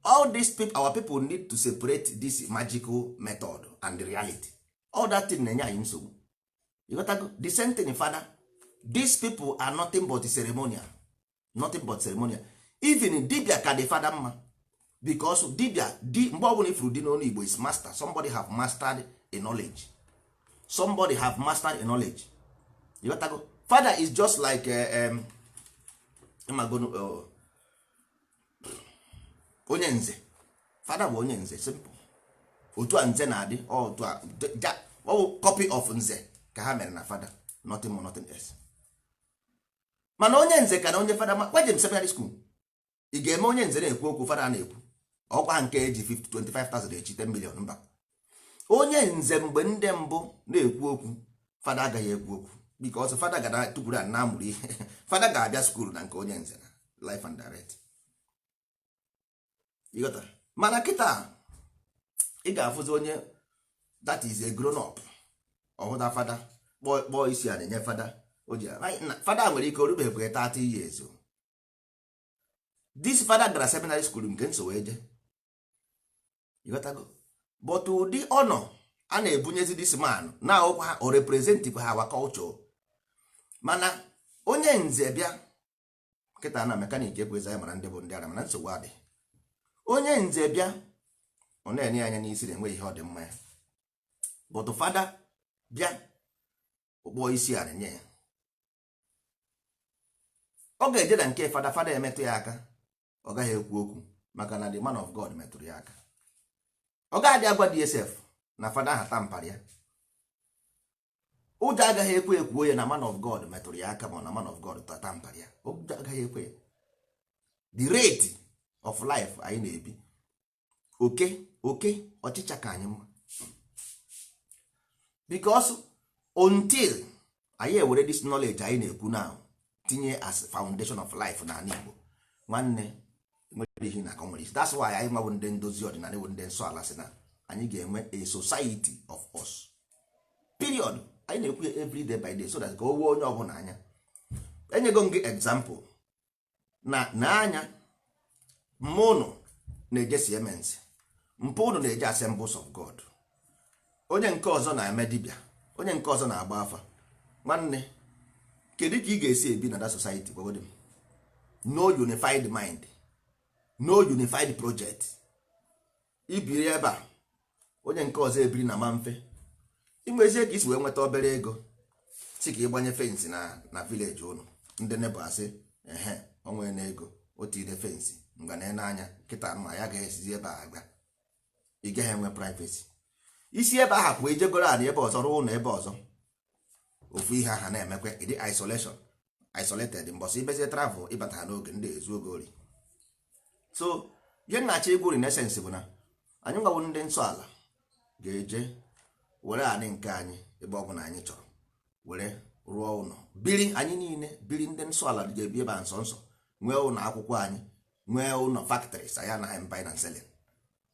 all these people, our people need to separate this magical method and the reality. All that thing na-enye anyị nsogbu. You got to go. The same thing, father. These people are nothing but ceremonial, nothing but ceremonial. Even dibia ka dị fada mma, because dibia di, mgbe ọbụla ifuru di n'ọnụ Igbo, is master. Somebody have mastered a knowledge. Somebody have mastered a knowledge. You got to go. Father is just like onye nze. Fada bụ onye nze, simple. Otu a nze na-adị, otu a ọ bụ copy of nze ka ha mere na fada, nothing more, nothing else. Mana onye nze ka na onye fada ma gwaje m seminary school, ị ga-eme onye nze na-ekwu okwu, fada na-ekwu ọkwa nke eji 25,000 echi 10 million. Mba, onye nze mgbe ndị mbụ na-ekwu okwu, fada agaghị ekwu okwu, because fada ga tupuru a na-amụrụ ihe. Fada ga-abịa school na nke onye nze na life and direct. Ịghọtara? Mana kịta ị ga-afụzi onye that is a grown up, ọhụta fada, kpọọ isi a na-enye fada. O ji fada nwere ike orubeghị 30 years o. This fada gara seminary school nke nso wee jee. Ịghọtago? But ụdị ọnọ a na-ebunyezi this man na akwụkwọ ha, o represent kwa ha, our culture. Mana onye nze bịa nkịta na mechanic ekwezi anyị mara ndị bụ ndị ara, mana nsogbu adị. Onye nze bịa, ọ na-enye anya n'isi na enweghị ihe ọ dị mma ya. But fada bịa, ụkpọ isi a na-enye ya, ọ ga-eje na nke fada, fada emetụ ya aka, ọ gaghị ekwu okwu, maka na the man of God metụrụ ya aka. Ọ gaghị agwa DSF na fada ahụ tampara ya. Ụjọ agaghị ekwe ekwuo ya na man of God metụrụ ya aka, ma na man of God tampara ya. Ụjọ agaghị ekwe ya. The rate of life anyị na-ebi, oke oke ọchịcha ka anyị mma, because until anyị ewere this knowledge anyị na-ekwu now tinye as foundation of life n'ala Igbo, nwanne, nwere ihe na nwere isi. That's why anyị nwabụ ndị ndozi ọdịnala, bụ ndị nsọ ala, sị na anyị ga-enwe a society of us, period. Anyị na-ekwu ya every day by day, so that ka o wuo onye ọbụla anya. Enyego m gị example na n'anya mma ụnụ na-eje Siemens, mpụ ụnụ na-eje Assemblies of God, onye nke ọzọ na-eme dibịa, onye nke ọzọ na-agba afa. Nwanne, kedu ka ị ga-esi ebi na that society? Gwagodi m. No unified mind, no unified project. Ibiri ebe a, onye nke ọzọ ebiri na ma mfe inwezie ka isi wee nweta obere ego, si ka ịgbanye fence na village ụnụ. Ndị neighbour asị ehe, onwe na ego o tire fence ngwa na n'anya kịta ma ya ga-esizi ebe a agba. Ị gaghị enwe privacy. Isi ebe ahụ pụọ, ijegoro anị ebe ọzọ, rụọ ụlọ ebe ọzọ, ofu ihe aha na-emekwa ịdị isolation, isolated. Mbọsị ibezie travel, ịbata ha n'oge ndị ezu oge ori. So ihe nna-achọ igwu in essence bụ na anyị nwawo ndị nsọ ala ga-eje were anị nke anyị ebe ọ bụla anyị chọrọ, were rụọ ụlọ biri. Anyị niile biri, ndị nsọ ala ga-ebi ebe a nsọ nsọ, nwee ụlọ akwụkwọ anyị, nwee ụlọ factories anyị anaghị buying and selling,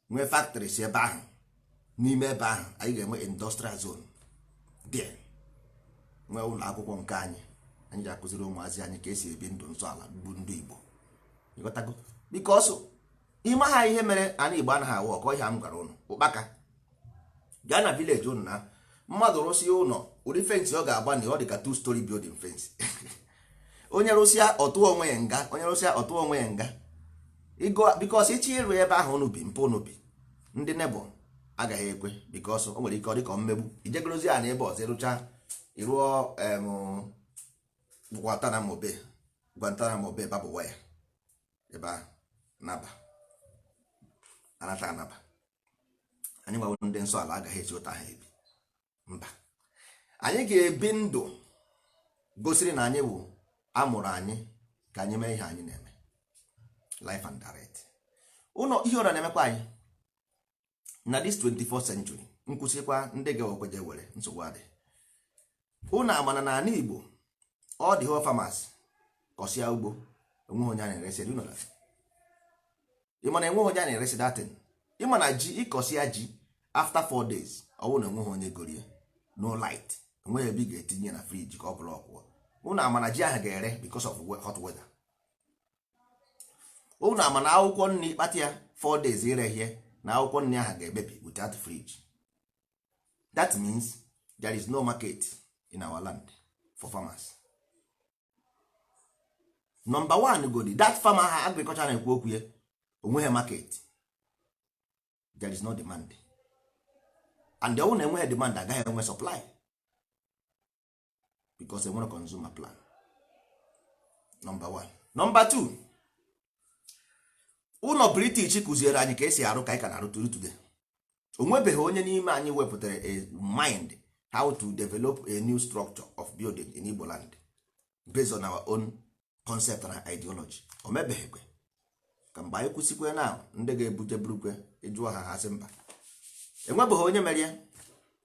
nwee factories ebe ahụ. N'ime ebe ahụ anyị ga-enwe industrial zone there, nwee ụlọ akwụkwọ nke anyị, anyị ji akụziri ụmụazị anyị ka esi ebi ndụ nsọ ala bụ ndụ Igbo. Ịghọtago? Because ime ha ihe mere anyị Igbo anaghị awụ ọkọ ihe m gwara ụnụ. Ụkpaka gaa na village ụnụ na mmadụ rụsịa ụlọ, ụdị fence ọ ga-agba na ọ dị ka two story building fence. Onye rụsịa, ọtụọ onwe ya nga. Onye rụsịa, ọtụọ onwe ya nga. Because ịchọ ịrụ ebe ahụ unu bi, mpụ unu bi, ndị neighbour agaghị ekwe, because o nwere ike ọ dị ka mmegbu. Ijegorozi ya na ebe ọzọ ịrụcha, ịrụọ Guantanamo Bay, Guantanamo Bay barbed wire ebe ahụ naba anata anaba. Anyị nwawo ndị nsọ ala agaghị esi ụta ha ebi. Mba, anyị ga-ebi ndụ gosiri na anyị bụ amụrụ anyị ka anyị mee ihe anyị na-eme life and direct. Ụlọ ihe ọra na-emekwa anyị na this 24th century nkwụsịkwa ndị ga-ekweje were nsogbu adị. Ụnụ amana na ala Igbo, ọ dị ho farmers kọsịa ugbo, enweghị onye a na-eresi. You know that? Ị ma na enweghị onye a na-eresi datin? Ịma na ji ịkọsịa ji, after 4 days, ọ bụrụ na enweghị onye gorie, no light, enweghị ebe ị ga-etinye na fridge ka ọ bụrụ ọkwụọ. Ụnụ ama na ji ahụ ga-ere because of hot weather. Ụnụ ama na akwụkwọ nri kpata ya 4 days irehie, na akwụkwọ nri ahụ ga-emebi without fridge. That means there is no market in our land for farmers. Number one godi, that farmer ha agriculture na-ekwu okwu ya, onweghị market, there is no demand, and ọnwụ na enweghị demand, agaghị enwe supply, because enwere consumer plan. Number one. Number two, ụlọ British kụziere anyị ka esi arụ, ka anyị ka na-arụ turu today. Onwebeghị onye n'ime anyị wepụtara a mind how to develop a new structure of building in Igbo land based on our own concept and ideology. O mebeghịkwe ka mgbe anyị kwụsịkwe na ndị ga-ebuje burukwe ịjụọ ha, ha sị mba, enwebeghị onye mere ya.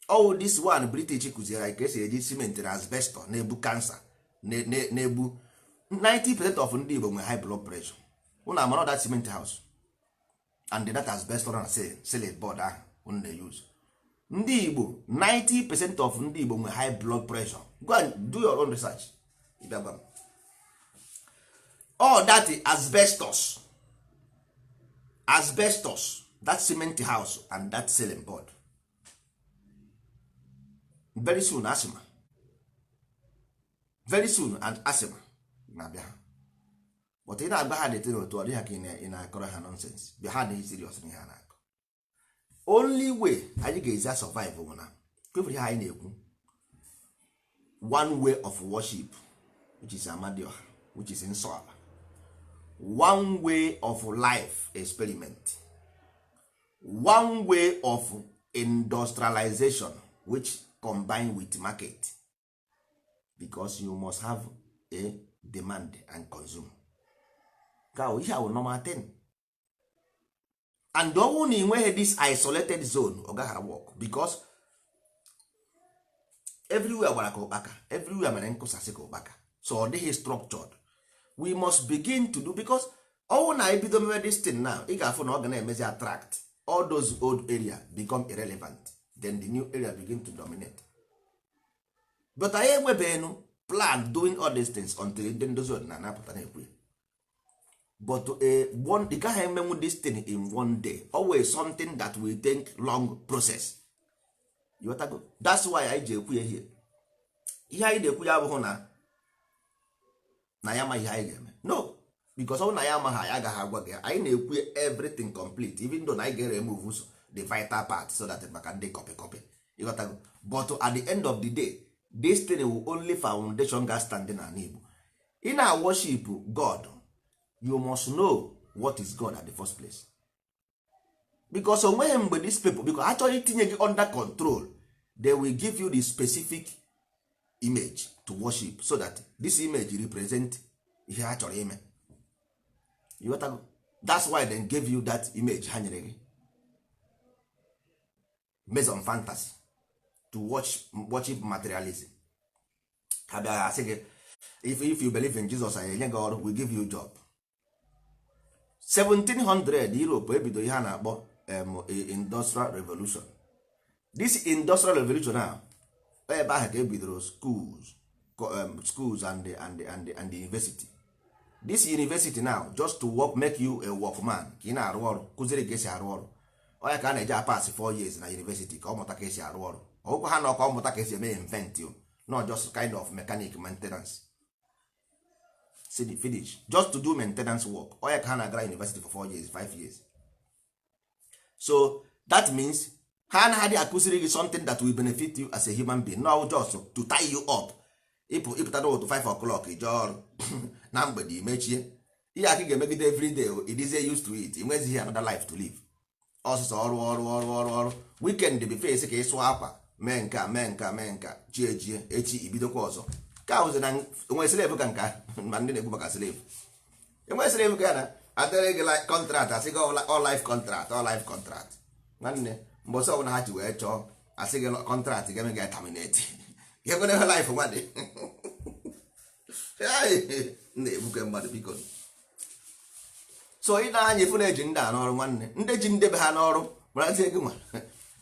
Ọwụ this one British kụziere anyị ka esi eji cement na asbestos na-ebu cancer, na-egbu 90% of ndị Igbo nwere high blood pressure. Unu amara that cement house and that asbestos na ceiling board ahụ unu na-use. Ndị Igbo, 90% of ndị Igbo nwere high blood pressure. Go and do your own research. Ịbịa gwa m, all that asbestos, that cement house and that ceiling board, very soon asthma, very soon and asthma na-abịa ha. But ị na-agba ha detere otu ọ dịghị ka ị na-akọrọ ha nonsense. Bịa, ha adịghị serious n'ihe ha na-akọ. Only way anyị ga-ezi survive bụ na kwefere ihe anyị na-ekwu, one way of worship, which is Amadioha, which is nsọ ala, one way of life experiment, one way of industrialization, which combine with market, because you must have a demand and consume. Ka ihe ahụ normal thing, and ọnwụ na ị nweghị this isolated zone, ọ gaghị work, because everywhere gbara ka ụkpaka, everywhere mere nkụsasị ka ụkpaka, so ọ dịghị structured. We must begin to do, because ọnwụ na ebido mewe this thing now, ị ga-afụ na ọ ga na-emezi attract all those old area become irrelevant, then the new area begin to dominate. But anyị enwebeghị plan doing all these things until ndị ndozi ọdịnala apụta na-ekwu ya. But one, ị gaghị emenwu this thing in one day, always something that will take long process. You go, that's why anyị ji ekwu ya here. Ihe anyị na-ekwu ya abụghị na ya amaghị ihe anyị ga-eme, no, because ọ bụ na ya amaghị, anyị agaghị agwa gị. Anyị na-ekwu everything complete, even though na anyị ga-remove so the vital part so that maka ndị copy copy, ịghọtago? But at the end of the day, this thing will only foundation ga stand na Igbo. Ị na worship God, you must know what is God at the first place, because onweghị mgbe these people, because achọghị itinye gị under control, they will give you the specific image to worship, so that this image represent ihe ha chọrọ ime. You got to, that's why they gave you that image ha nyere gị based on fantasy to watch, worship materialism. Ha bịara asị gị, if you believe in Jesus, anyị enye gị ọrụ, we give you job. 1700 Europe ebido ihe a na-akpọ industrial revolution. This industrial revolution a, ebe ahụ ka ebidoro schools, schools and the university. This university now, just to work, make you a workman, ka ị na-arụ ọrụ, kụziri ka esi arụ ọrụ. Onye ka a na-eji apasị 4 years na university ka ọ mụta ka esi arụ ọrụ. Ọgwụkwa ha na ọka ọ mụta ka esi eme invent o, not just kind of mechanic maintenance. See the finish, just to do maintenance work. Onye ka ha na-agara university for 4 years, 5 years. So that means ha anaghị akụziri gị something that will benefit you as a human being, no, just to tie you up. Ịpụ, ịpụta n'ụtụ 5 o'clock, ije ọrụ na mgbede, imechie. Ihe aka ị ga-emegide everyday, it is used to it. Enwezighị another life to live. Ọsụsọ ọrụ, ọrụ, ọrụ, ọrụ, ọrụ. Weekend bụ face ka ị sụọ akwa, mee nka, mee nka, mee nka, chie ejie, echi ibidokwa ọzọ. Ka ahụzi na enwe slave ka nka ma ndị na-ekwu maka slave, enwe slave ka ya na adịrị gị contract, asị gị all life contract, all life contract. Nwanne, mbọsị ọbụla ha ji wee chọọ, asị gị contract ga-eme gị terminate. Ga-ekwere life nwa dị na-egbuke mmadụ, biko. So ị na-anya ifu na-eji ndị a n'ọrụ. Nwanne, ndị ji ndebe ha n'ọrụ marazie gị nwa.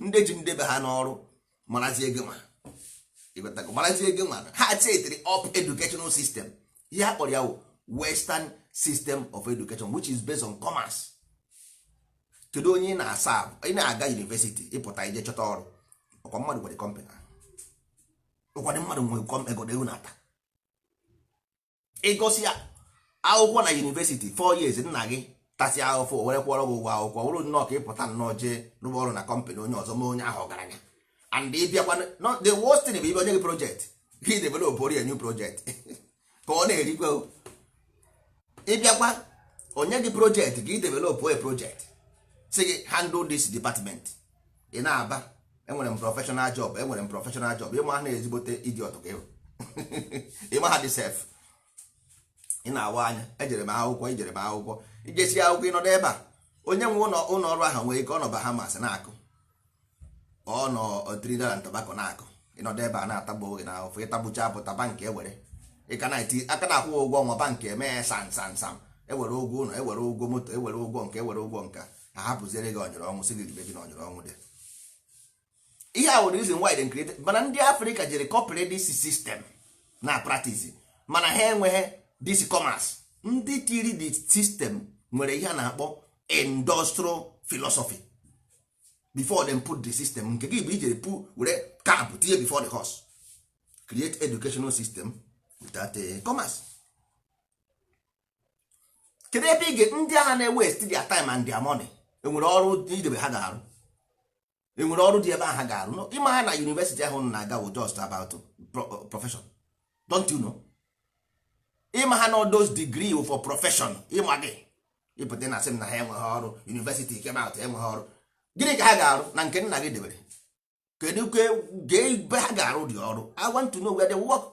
Ndị ji ndebe ha n'ọrụ marazie gị nwa. Ịghọtago? Marazie gị nwa. Ha setiri up educational system, ihe a kpọrọ ya wụ western system of education, which is based on commerce. Kedu onye ị na-asa? Ị na-aga university, ịpụta ije chọta ọrụ. Ọkwa mmadụ nwere company, ọkwa mmadụ nwere ego ego na-ata ịgosi ya. Akwụkwọ na university 4 years, nna gị tasị ahụfụ were kwụọrọ gị ụgwọ akwụkwọ, wụrụ nnọọ ka ị pụta nnọọ jee rụba ọrụ na company onye ọzọ, ma onye ahụ ọgaranya. And ị bịakwa, no, the worst thing bụ ibe onye gị project, gị develop a new project ka ọ na-erikwe. Ịbịakwa, onye gị project ka ị develop a project, si gị handle this department. Ị na-aba, "Enwere m professional job, enwere m professional job." Ịma na ezigbote idiot ka ịma ha dị sef. Ị na-awa anya, "Ejere m akwụkwọ, ijere m akwụkwọ." Ijesi akwụkwọ, ịnọdụ ebe a, onye nwe ụlọ ọrụ ahụ nwere ike ọ nọ Bahamas na-akụ, ọ nọ Trinidad and Tobago na-akụ. Ịnọdụ ebe a na-atagbu oge na ahụfụ, ịtagbucha pụta, bankị ewere aka na-akwụ ụgwọ ọnwa, bankị eme sam sam sam, ewere ụgwọ ụlọ, ewere ụgwọ moto, ewere ụgwọ nke, ewere ụgwọ nka, ahapụziere gị ọnyọrọ ọnwụ, si gị ribe gị na ọnyọrọ ọnwụ dị. Ihe a were reason why they created. Mana ndị Afrịka jere copy this system na practice, mana ha enweghị this commerce. Ndị tiri the system nwere ihe a na-akpọ industrial philosophy before them put the system. Nke gị bụ ijere pu were cart tinye before the horse, create educational system without a commerce. Kedu ebe ị ga ndị agha na-waste their time and their money? Enwere ọrụ idebe ha ga-arụ? Enwere ọrụ dị ebe ahụ ha ga-arụ? No, ịma ha na university ahụ na-aga wụ just about profession. Don't you know? Ịma ha na those degree for profession. Ịma gị ịpụta na asị m na ha enweghị ọrụ. University came out, enweghị ọrụ. Gịnị ka ha ga-arụ na nke nna gị debere? Kedu ka ebe ha ga-arụ dị ọrụ? I want to know where they work.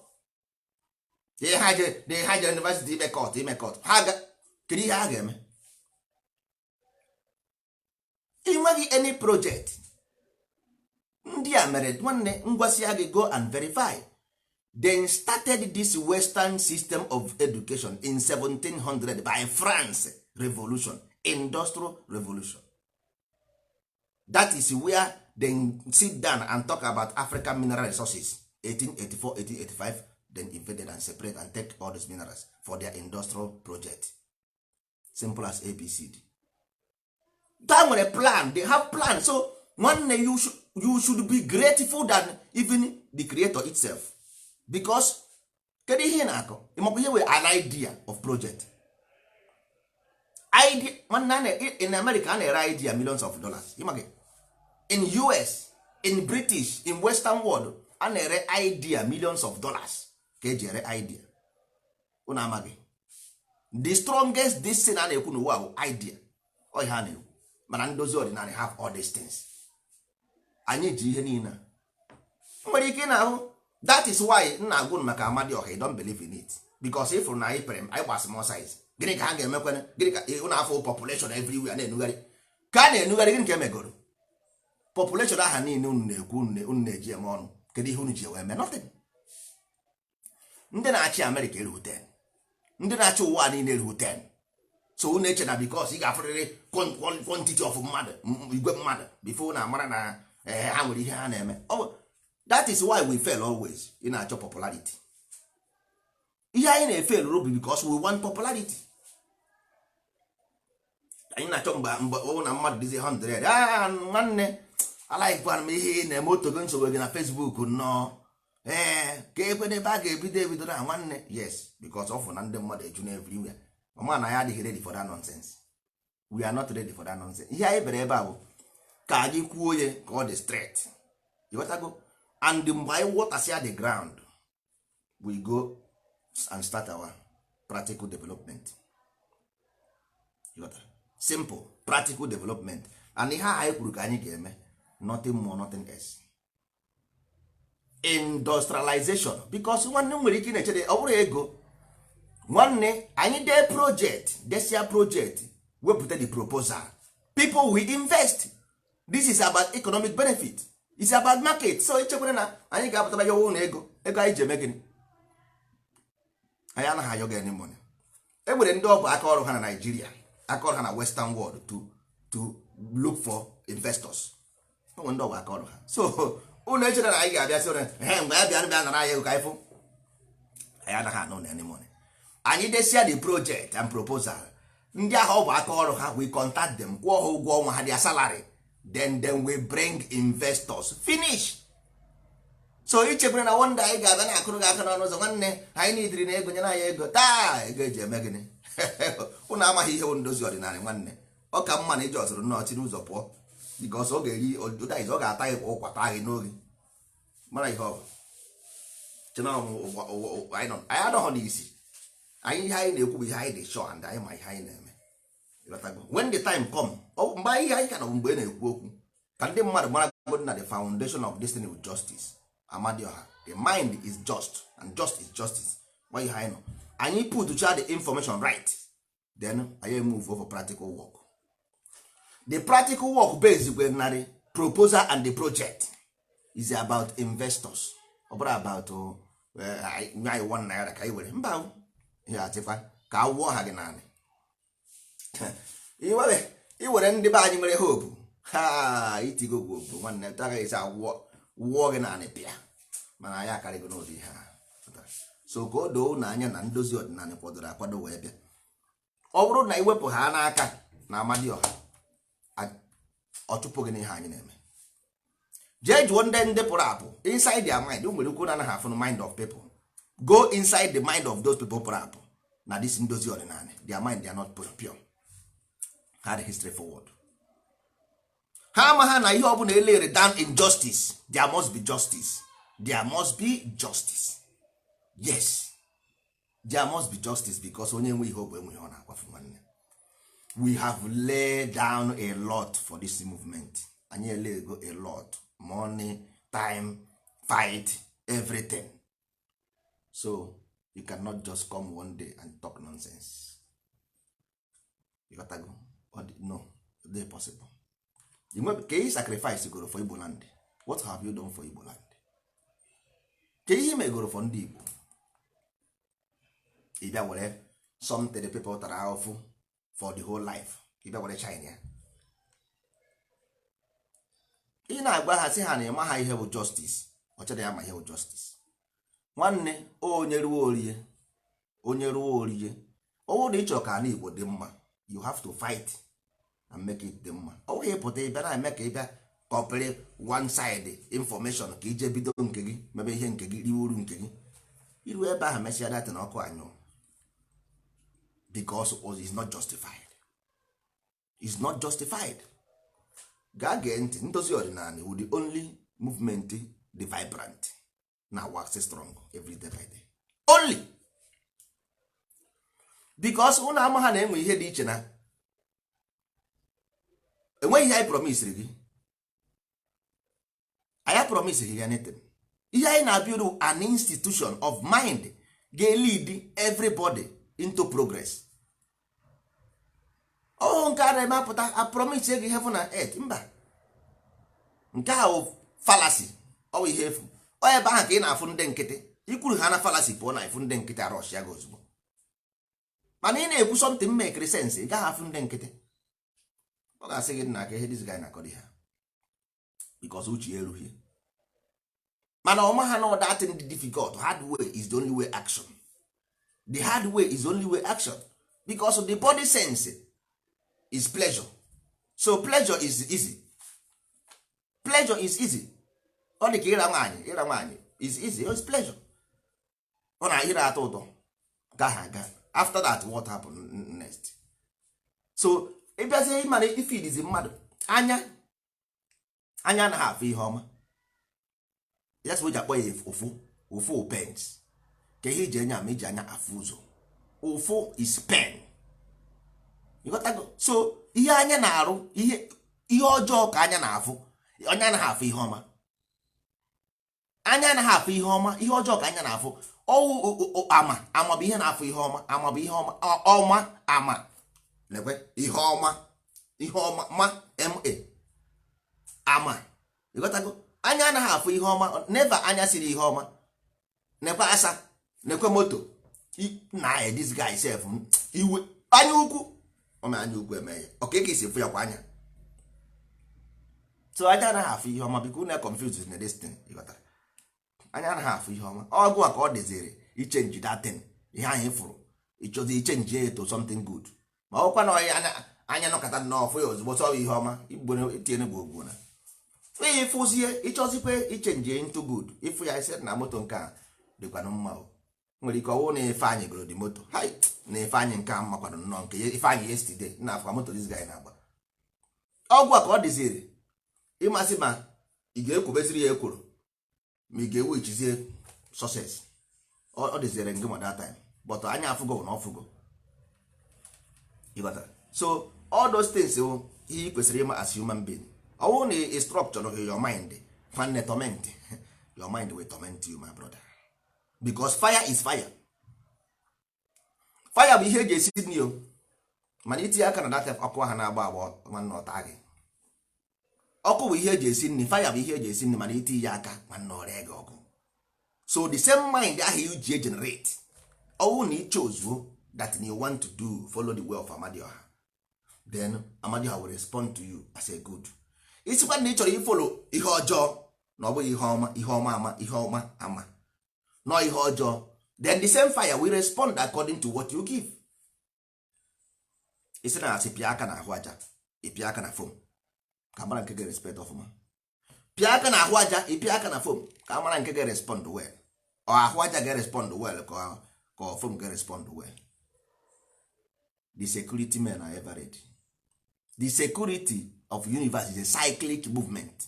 Ha je university ime court, ime court ha ga. Kedu ihe ha ga-eme? Ị nweghị any project. Ndị a mere, nwanne, ngwasịa gị, go and verify. They started this western system of education in 1700 by France revolution, industrial revolution. That is where they sit down and talk about African mineral resources. 1884, 1885, then invaded and separate and take all those minerals for their industrial project. Simple as ABCD. That nwere plan, they have plan. So nwanne, you should be grateful than even the creator itself, because kedu ihe ị na-akọ? Ịmakwa ihe were an idea of project, idea? Nwanne, in America a na-ere idea millions of dollars. Ịma gị, in US, in British, in western world, a na-ere idea millions of dollars ka eji ere idea. Unu amaghị the strongest this thing a na-ekwu n'ụwa bụ idea. Ọ ihe a na-ekwu. Mana ndozi ọdịnala have all these things. Anyị ji ihe niile a nwere ike ị na-ahụ. That is why m na-agwụ maka Amadioha. You don't believe in it because if na anyị pere, anyị gba small size. Gịnị ka ha ga-emekwana? Gịnị ka ụnụ afọ population everywhere na-enugharị ka a na-enugharị? Gịnị ka emegoro population aha niile unu na-ekwu, unu na-eji eme ọnụ? Kedu ihe unu ji wee mee? Nothing. Ndị na-achị Amerịka erughị 10, ndị na-achị ụwa niile erughị 10. So unu eche na because ị ga-afụrịrị quantity of mmadụ, igwe mmadụ, before na amara na ha nwere ihe ha na-eme. That is why we fail always. Ị na-achọ popularity. Ihe anyị na-efail bụ because we want popularity. Anyị na-achọ mgbe ọ na mmadụ dịzi 100. Ah, nwanne, alaikwana m ihe ị na-eme otogo nsogbu gị na Facebook nnọọ. Ee, ka ekwe n'ebe a ga-ebido ebido na nwanne. Yes, because ọ fụ na ndị mmadụ eju na everywhere. Ọma na ya adịghị ready for that nonsense. We are not ready for that nonsense. Ihe anyị bere ebe a bụ ka anyị kwuo ya ka ọ dị straight. Ịghọtago? And mgbe anyị watersịa the ground, we go and start our practical development. Ịghọtara? Simple practical development. And ihe a anyị kwuru ka anyị ga-eme, nothing more, nothing else. Industrialization, because nwanne m nwere ike na-echere ọ bụrụ ego. Nwanne, anyị dee project, desia project, wepụta the proposal, people will invest. This is about economic benefit. It's about market. So ichekwere na anyị ga-apụtara ya ụlọ ego, ego anyị ji eme gịnị? Anyị anaghị ayọ gị any money. E nwere ndị ọ bụ aka ọrụ ha na Nigeria, aka ọrụ ha na western world to look for investors. O nwere ndị ọ bụ aka ọrụ ha. So ụlọ echere na anyị ga-abịa sị he mgbe ya bịa bịa nara anyị ego ka anyị fụ. Anyị anaghị anụ any money. Anyị desia the project and proposal, ndị ahụ ọ bụ aka ọrụ ha, we contact them, kwụọ ha ụgwọ ọnwa ha, their salary, then we bring investors. Finish. So ichekwere na one day anyị ga-abịa na-akụrụ gị aka n'ọnụ ụzọ, "Nwanne, anyị nidiri na ego, nyere anyị ego." Taa ego eji eme gịnị? Ụnụ amaghị ihe bụ ndozi ọdịnala. Nwanne, ọ ka mma na iji ọzụrụ nnọọ chiri ụzọ pụọ, because ọ ga-eri ụdaiz, ọ ga-ata gị kwa ụkwa, taa gị n'oge mara ihe ọ bụ. Anyị anọghọ n'isi anyị. Ihe anyị na-ekwu bụ ihe anyị dị sure, and anyị ma ihe anyị na-eme. When the time come, mgbe ihe anyị ka nọ, mgbe na-ekwu okwu ka ndị mmadụ mara na the foundation of destiny with justice, Amadioha, the mind is just and just is justice. Gwa ihe anyị nọ, anyị put the information right, then anyị move over practical work. The practical work based na the proposal and the project is about investors. Ọ bụrụ about anyị ₦1 ka anyị were mba ihe achịkwa ka a wụọ ha gị naanị iwere. Ndị be anyị nwere hope ha itigo gwogwo. Nwanne, agaghị esi awụọ wụọ gị naanị pịa, mana anyị akarịgo n'ụdị ihe ha. So ka o doo na anya na ndozi ọdịnala kwadoro akwado wee bịa. Ọ bụrụ na iwepụ ha n'aka na Amadioha, ọ chụpụ gị n'ihe anyị na-eme. Jee jụọ ndị pụrụ apụ. Inside their mind nwere ukwu na anaghị afụ mind of people. Go inside the mind of those people pụrụ apụ na this ndozi ọdịnala. Their mind, they are not pure. Ha dị straightforward. Ha ama ha na ihe ọbụla elere down in justice, there must be justice. There must be justice. Yes, there must be justice, because onye nwe ihe ọ bụ enwe ihe ọ na-akwafu. Nwanne, we have laid down a lot for this movement. Anyị elego a lot: money, time, fight, everything. So you cannot just come one day and talk nonsense. You got to go. No, dey possible. Ka ihe sacrifice goro for Igbo land? What have you done for Igbo land? Ka ihe megoro for ndị Igbo? Ị bịa were something the people tara ahụfụ for the whole life, ị bịa were China ya. Ị na-agwa ha, sị ha na ịma ha ihe bụ justice. Ọ chere ya ma ihe bụ justice. Nwanne, onye ruo orie, onye ruo orie. Ọ bụrụ na ị chọrọ ka ala Igbo dị mma, you have to fight and make it dị mma. Ọ bụghị ịpụta ịbịa na-eme ka ịbịa kọpịrị one side information, ka ije bido nke gị, mebe ihe nke gị, riwe uru nke gị. Iru ebe ahụ, mesịa data na ọkụ anyụ, because it is not justified. Is not justified. Gaa gee ntị. Ndozi ọdịnala wụ the only movement dị vibrant na wax strong every day by day, only because ụnụ ama ha na-enwe ihe dị iche na enweghị ihe anyị promisiri gị. Anyị promise gị anything. Ihe anyị na-build, an institution of mind ga-lead everybody into progress. Ọhụ nke a na-eme apụta a promise gị heaven and earth, mba. Nke a wụ fallacy. Ọ bụ ihe efu. Ọ ebe ahụ ka ị na-afụ ndị nkịtị ikwuru ha na fallacy pụọ na ịfụ ndị nkịtị arọsh ya gị ozugbo. Mana ị na-ekwu something make sense, ị gaghị afụ ndị nkịtị. Ọ ga-asị gị nna, ka ihe this guy na-akọrọ ha, because uche ya erughị. Mana ọma ha na that thing dị difficult. Hard way is the only way action. The hard way is the only way action, because the body sense is pleasure. So pleasure is easy. Pleasure is easy. Ọ dị ka ịra nwaanyị. Ịra nwaanyị is easy. It's pleasure. Ọ na ire atọ ụtọ gaghị aga. After that, what happen next? So ịbịazie, ịmara ifidizi mmadụ anya, anya anaghị afụ ihe ọma. Ya sị o ji akpọ ya ụfụ. Ụfụ pains. Ka ihe iji anya ama, iji anya afụ ụzọ. Ụfụ is pain. Ịghọtago? So ihe anya na-arụ, ihe ihe ọjọọ ka anya na-afụ. Anya anaghị afụ ihe ọma. Anya anaghị afụ ihe ọma. Ihe ọjọọ ka anya na-afụ. Ọwụ ama ama bụ ihe na-afụ ihe ọma. Ama bụ ihe ọma. Ọma ama lekwe ihe ọma, ihe ọma ma ma ama. Ịghọtago? Anya anaghị afụ ihe ọma. Never. Anya siri ihe ọma nekwe asa, nekwe moto na this guy sef iwe anya ukwu ọma, anya ukwu eme ya ọka ka esi fụ ya kwa anya. So anya anaghị afụ ihe ọma, biko unu confuse na destiny. Ịghọtara? Anya anaghị afụ ihe ọma. Ọgụ a ka ọ dịziri ichange that thing. Ihe ahụ ịfụrụ, ịchọzi ichange ya to something good. Ma ọkwa na ọya anya, anya nọkọta nnọọ fụ ya ozugbo, sọ ihe ọma igbo itinye gwogwo na ịfụzie, ịchọzikwe ichange into good. Ịfụ ya, isi na moto nke a dịkwanụ mma o. Nwere ike ọwụ na Ifeanyị goro di moto. Hai, na Ifeanyị nke a makwado nnọọ nke Ifeanyị yesterday na afọ moto this guy na-agba. Ọgwụ a ka ọ dịziri ịmasị, ma ị ga-ekwubeziri ya ekworo, ma ị ga-ewu ichizie success. Ọ dịziri ngị ma that time, but anya afụgo na ọfụgo. Ịghọtara? So all those things wụ ihe ị kwesịrị ịma as human being. Ọ bụrụ na ị structure your mind, nwanne, torment your mind will torment you, my brother, because fire is fire. Fire bụ ihe eji esi nri o, mana itinye aka na data ọkụ ahụ na-agba agba, nwanne, ọta gị. Ọkụ bụ ihe eji esi nri, fire bụ ihe eji esi nri, mana itinye ya aka, nwanne, ọrịa gị ọkụ. So the same mind ahụ you ji generate, ọwụ na ị chose that you want to do, follow the way of Amadioha, then Amadioha will respond to you as a good. Isikwa na ị chọrọ ifollow ihe ọjọọ, na ọ bụghị ihe ọma, ihe ọma ama, ihe ọma ama nọ ihe ọjọọ, then the same fire will respond according to what you give. Isi na asị pịa aka na ahụ aja, ịpịa aka na foam, ka mara nke ga-respect ọfụma. Pịa aka na ahụ aja, ịpịa aka na foam, ka mara nke ga-respond well. Ọ ahụ aja ga-respond well, ka foam ga-respond well. The security men are ever ready. The security of universe is a cyclic movement.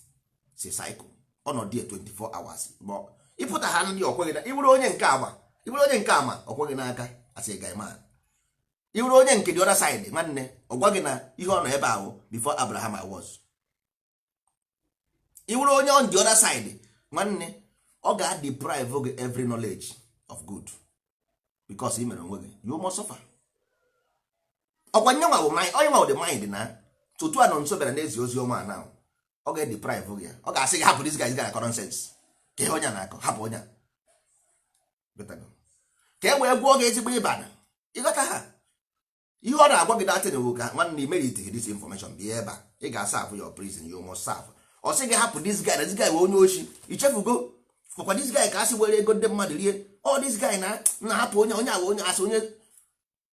It's a cycle. Ọnọdụ ya 24 hours. Ma ịpụta ha ndị ọkweghị na ịbụrụ onye nke ama, ịbụrụ onye nke ama, ọkweghị n'aka as a guy man. Ịbụrụ onye nke the other side, nwanne, ọ gwa gị na ihe ọ nọ ebe ahụ before Abraham I was. Ịbụrụ onye on the other side, nwanne, ọ ga-deprive gị every knowledge of good, because ị mere onwe gị, you must suffer. Ọkwa nye nwa bụ mind, onye nwa bụ the mind na tutu a nọ nso bịara n'ezi ozi ọma na ọ ga-deprive gị ya. Ọ ga-asị gị hapụ this guy, this guy na nonsense, ka ihe onye a na-akọ, hapụ onye a. Ka e wee gwụọ gị ezigbo ịba na ịghọta ha. Ihe ọ na-agwa gị datin bụ ka, nwanne, merit this information, bịa ebe a, ị ga-aserve your prison, you must serve. Ọ sị gị hapụ this guy, na this guy wee onye ochi, ichefugo ọkwa this guy ka a sị were ego ndị mmadụ rie. Ọ this guy na na-ahapụ onye, onye ahụ, onye asị onye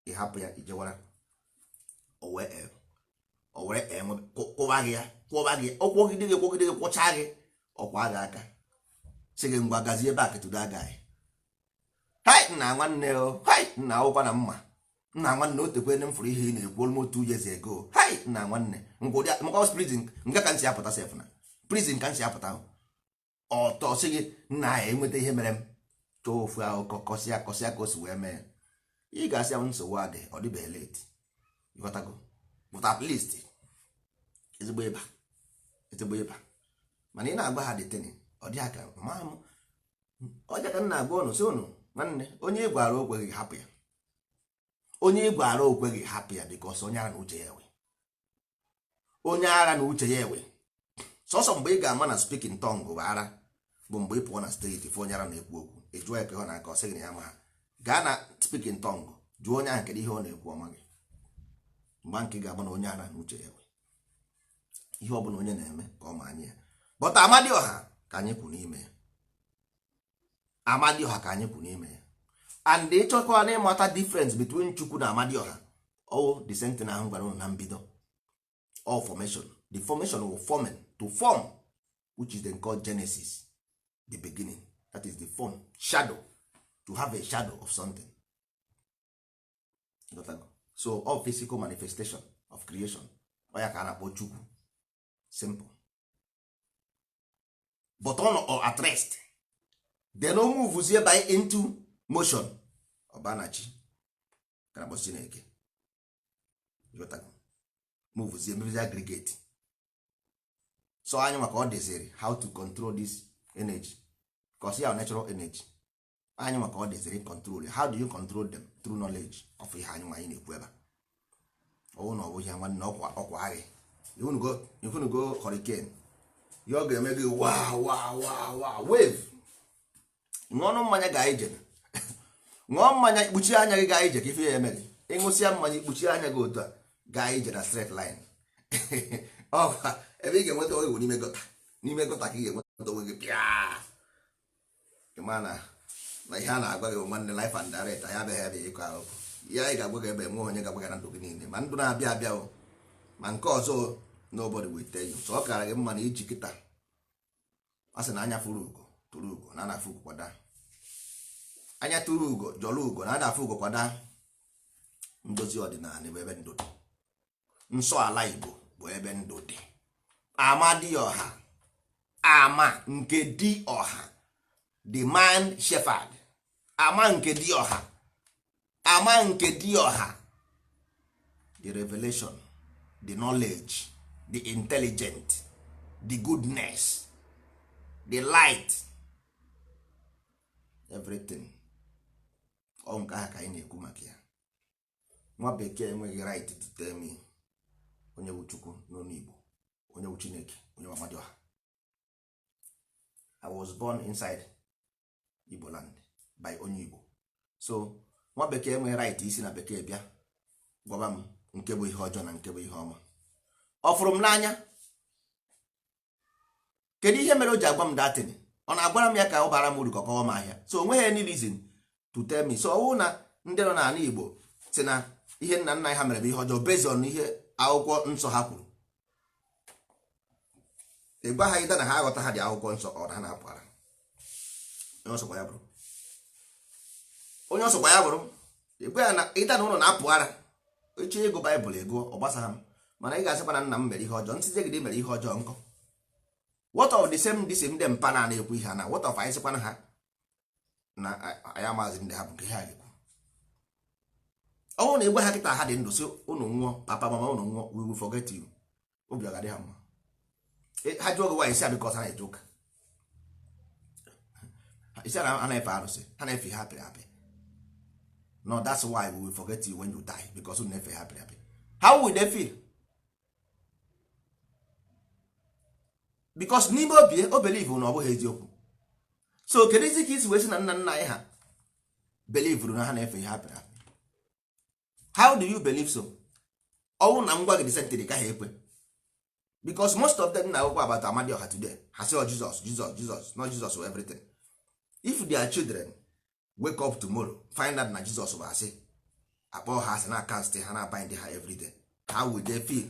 ị hapụ ya, ijewara o wee o were kwụba gị ya, kwụba gị, ọ kwụgide gị, kwụgide gị, kwụchaa gị, ọkwa gị aka, sị gị ngwa, gazie back to that guy. Hai, nna nwanne o, hai, nna, akwụkwọ na mma, nna nwanne, o tekwene m fụrụ ihe ị na-ekwu almost 2 years ago. Hai, nna nwanne, ngwụdị maka prison nga ka ntị apụta sef, na prison ka ntị apụta. Ọtọ sị gị, nna ya, enweta ihe mere m chọọ ofu akụkọ, kọsịa kọsịa ka o si wee mee. Ị ga-asị ya nsogbu adị, ọ dịbeghị late, ịghọtago? But at least ezigbo ịba, ezigbo ịba, mana ị na-agwa ha dịtịnị, ọ dị aka ma m ọja ka m na-agwa ụnụ, sị ụnụ, nwanne, onye ị gwara okweghị, hapụ ya. Onye ị gwara okweghị, hapụ ya, because onye ara na uche ya ewe, onye ara na uche ya ewe. Sọsọ mgbe ị ga-ama na speaking tongue bụ ara bụ mgbe ị pụọ na street, fụ onye ara na-ekwu okwu, ị jụọ ya ka ọ na-akọ, sị gị na ya ma ha gaa na speaking tongue, jụọ onye ahụ kedu ihe ọ na-ekwu, ọma gị. Mgbe nke ga-agba na onye ara na uche ya ewe, ihe ọ bụla onye na-eme ka ọ ma anya ya. But Amadioha ka anyị kwụ n'ime ya, Amadioha ka anyị kwụ n'ime ya. And ịchọkwa na ịmata difference between Chukwu na Amadioha, all the same thing ahụ gwara unu na mbido, all formation. The formation will forming to form, which is then called Genesis, the beginning. That is the form, shadow, to have a shadow of something. So all physical manifestation of creation, ọ ya ka a na-akpọ Chukwu. Simple. But ọ nọ at rest, then o movezie by into motion, ọbanachi ka na-akpọ Chineke. Movezie, mezie aggregate. So anyị maka ọ dịziri how to control this energy, because ya natural energy anyị maka ọ dịziri control. How do you control them? Through knowledge of ihe anyị nwa anyị na-ekwu ebe a. Ọwụ na ọ bụghị ya, nwanne, ọkwa ọkwa agha ihunugo hurricane ihe ọ ga-eme gị, wa wa wa wa wave. Ṅụọnụ mmanya gaa ije, ṅụọ mmanya kpuchie anya gị gaa ije, ka ife ya eme gị. Ịṅụsịa mmanya, ikpuchie anya gị otu a gaa ije na straight line. Ọ ebe ị ga-enweta onwe gị bụ n'ime gutter. N'ime gutter ka ị ga-enweta onwe gị. Pịa, ịma na na ihe a na-agwa gị bụ, nwanne, life and direct. Anyị abịaghị ebe ịkọ akụkọ. Ihe anyị ga-agwa gị ebe enwe onye ga-agwa gị na ndụ gị niile, ma ndụ na-abịa abịa o, ma nke ọzọ, nobody will tell you. So ọ kara gị mma na iji kịta a sị na anya furu ugo tụrụ ugo na anafụ ugo kwada. Anya tụrụ ugo jọrọ ugo na adafụ ugo kwada. Ndozi ọdịnala bụ ebe ndụ dị. Nsọ ala Igbo bụ ebe ndụ dị. Amadioha, ama nke di ọha, the man shepherd, ama nke di ọha, ama nke di ọha, the revelation, the knowledge, the intelligent, the goodness, the light, everything. Ọ nke ahụ ka anyị na-ekwu maka ya. Nwa bekee enweghị right to tell me onye bụ Chukwu n'ọnụ Igbo, onye bụ Chineke, onye bụ Amadioha. I was born inside Igbo land by onye Igbo. So nwa bekee enweghị right isi na bekee bịa gwaba m nke bụ ihe ọjọọ na nke bụ ihe ọma. Ọ fụrụ m n'anya. Kedu ihe mere o ji agwa m datin? Ọ na-agwara m ya ka ọ bara m uru, ka ọ kọwa m ahịa. So o nweghị any reason to tell me. So ọ bụrụ na ndị nọ n'ala Igbo si na ihe nna nna ha mere bụ ihe ọjọọ based on ihe akwụkwọ nsọ ha kwuru, ị gwa ha ịda na ha aghọta ha dị akwụkwọ nsọ, ọ na ha na-apụ ara. Onye ọsọkwa ya bụrụ, onye ọsọkwa ya bụrụ, ị gwa ya na ịda na ụlọ na-apụ ara. Ịchọ ịgụ Baịbụl, ego ọ gbasara m, mana ị ga-asịkwa na nna m mere ihe ọjọọ, ntị gị mere ihe ọjọọ nkọ. What of the same, the same ndị mpa na na-ekwu ihe a na what of anyị sịkwana ha na anyị amazi ndị ha bụ nke ha ga-ekwu? Ọ bụrụ na ịgwa ha kịta, ha dị ndụ, si ụnụ nwụọ, papa, mama, ụnụ nwụọ, we will forget you. Obi ọ ga-adị ha mma? Ha jụọ gị nwaanyị, si because ha na-eje ụka, isi na ha na-efe arụsị, ha na-efe ihe apịrị apị. No, that's why we will forget you when you die, because unu na-efe ihe apịrị apị. How will they feel? Because n'ime obi o believe na ọ bụghị eziokwu. So kedu isi ka isi wee sị na nna nna anyị ha believe na ha na-efe ihe apịrị apị? How do you believe so? Ọnwụ na ngwa gị disentịrị ka ha ekwe, because most of them na akwụkwọ about Amadioha today, ha sị, "Oh, Jesus, Jesus, Jesus, not Jesus for everything." If their children wake up tomorrow, find out na Jesus bụ asị, akpọ ha asị, na cast ha, na bind ha everyday, how will they feel?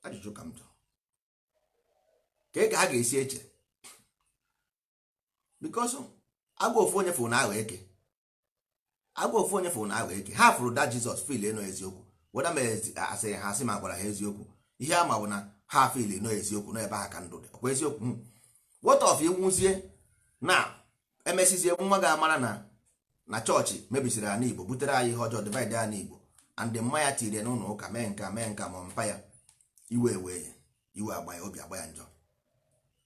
Ajụjụ ka m jụrụ ka ha ga-esi eche, because agwa ofu onye fụrụ na aghọ eke, agwa ofu onye fụrụ na aghọ eke. Ha fụrụ that Jesus feel nọ eziokwu, weda ma asịrị ha asị ma gwara ha eziokwu, ihe ama bụ na ha feel nọ eziokwu n'ebe ha ka ndụ dị. Ọkwa eziokwu? What of ịnwụzie na emesizie nwa ga-amara na chọọchị mebisiri ala Igbo, butere anyị ihe ọjọọ, divide ala Igbo, and mma ya tiri n'ụlọ ụka, mee nka, mee nka, ma mpa ya iwe ewe ya, iwe agba ya, obi agba ya njọ,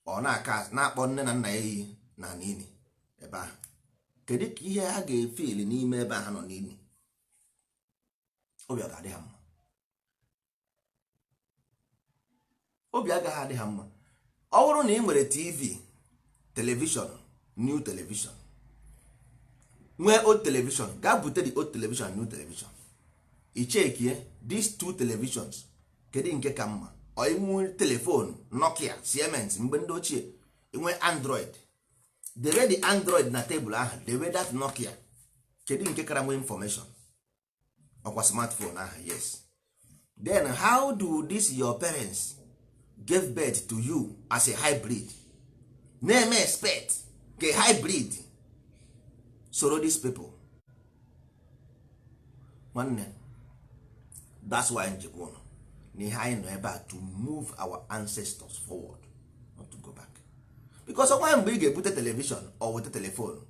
ọ na-aka na-akpọ nne na nna ya iyi na n'ili ebe ahụ. Kedu ka ihe ha ga-efili n'ime ebe ha nọ n'ili? Obi ọ ga-adị ha mma? Obi agaghị adị ha mma. Ọ bụrụ na ị nwere TV, telivishọn, new television, nwee old television, gaa bute the old television, new television, i chekie these two televisions, kedu nke ka mma? Ọ inwe telefon Nokia, Siemens mgbe ndị ochie, inwe Android, debe the Android na tebụl ahụ, debe that Nokia, kedu nke kara nwee information? Ọkwa smartphone ahụ? Yes. Then how do this your parents gave birth to you as a hybrid, na-eme expect ka hybrid soro these people? Nwanne, that's why njikwa ụnụ na ihe anyị nọ ebe a to move our ancestors forward, not to go back, because ọnwa mgbe ị ga-ebute television or weta telefon,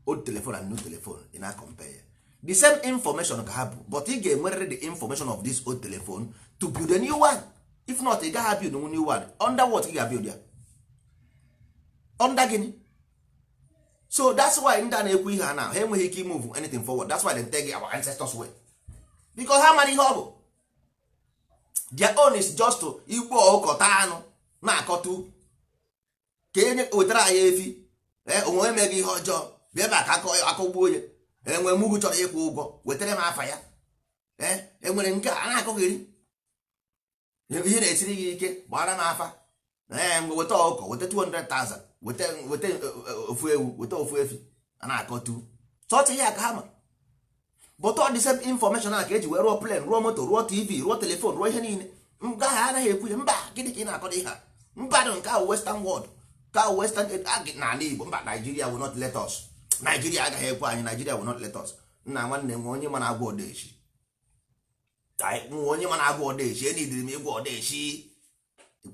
old telephone and new telephone, ị na-compare the same information ka ha bụ, but ị ga-enwerịrị the information of this old telephone to build a new one. If not, ị gaghị build new one. Under what ị ga-build ya? Under gịnị? So that's why ndị a na-ekwu ihe ha na ha enweghị ike move anything forward. That's why they take our ancestors way, because ha mara ihe ọ bụ. Their own is just to igbu ọkụkọ, taa anụ, na-akọtu ka enye wetara anyị efi. Onwe emeghị ihe ọjọọ, bịa ebe a ka akọgbuo ya. Enwe mugwu chọrọ ịkwụ ụgwọ, wetara m afa ya. Enwere nke a na-akọghịrị, ihe na-esiri gị ike, gbara m afa. Ee, mgbe weta ọkụkọ, weta 200,000, weta weta ofu ewu, weta ofu efi, a na-akọtu chọọchị ya ka ha ma. But all the same information a ka eji wee rụọ plane, rụọ moto, rụọ TV, rụọ telefon, rụọ ihe niile. Nga ha anaghị ekwu ya. Mba, gịnị ka ị na-akọdo ihe a? Mba, dị nke ahụ western world. Ka western n'ala Igbo, mba, Nigeria will not let us. Nigeria agaghị ekwe anyị. Nigeria will not let us. Nna nwanne, nwe onye mana agwa odeshi, nwe onye mana agwa odeshi. Enidiri m ịgwa odeshi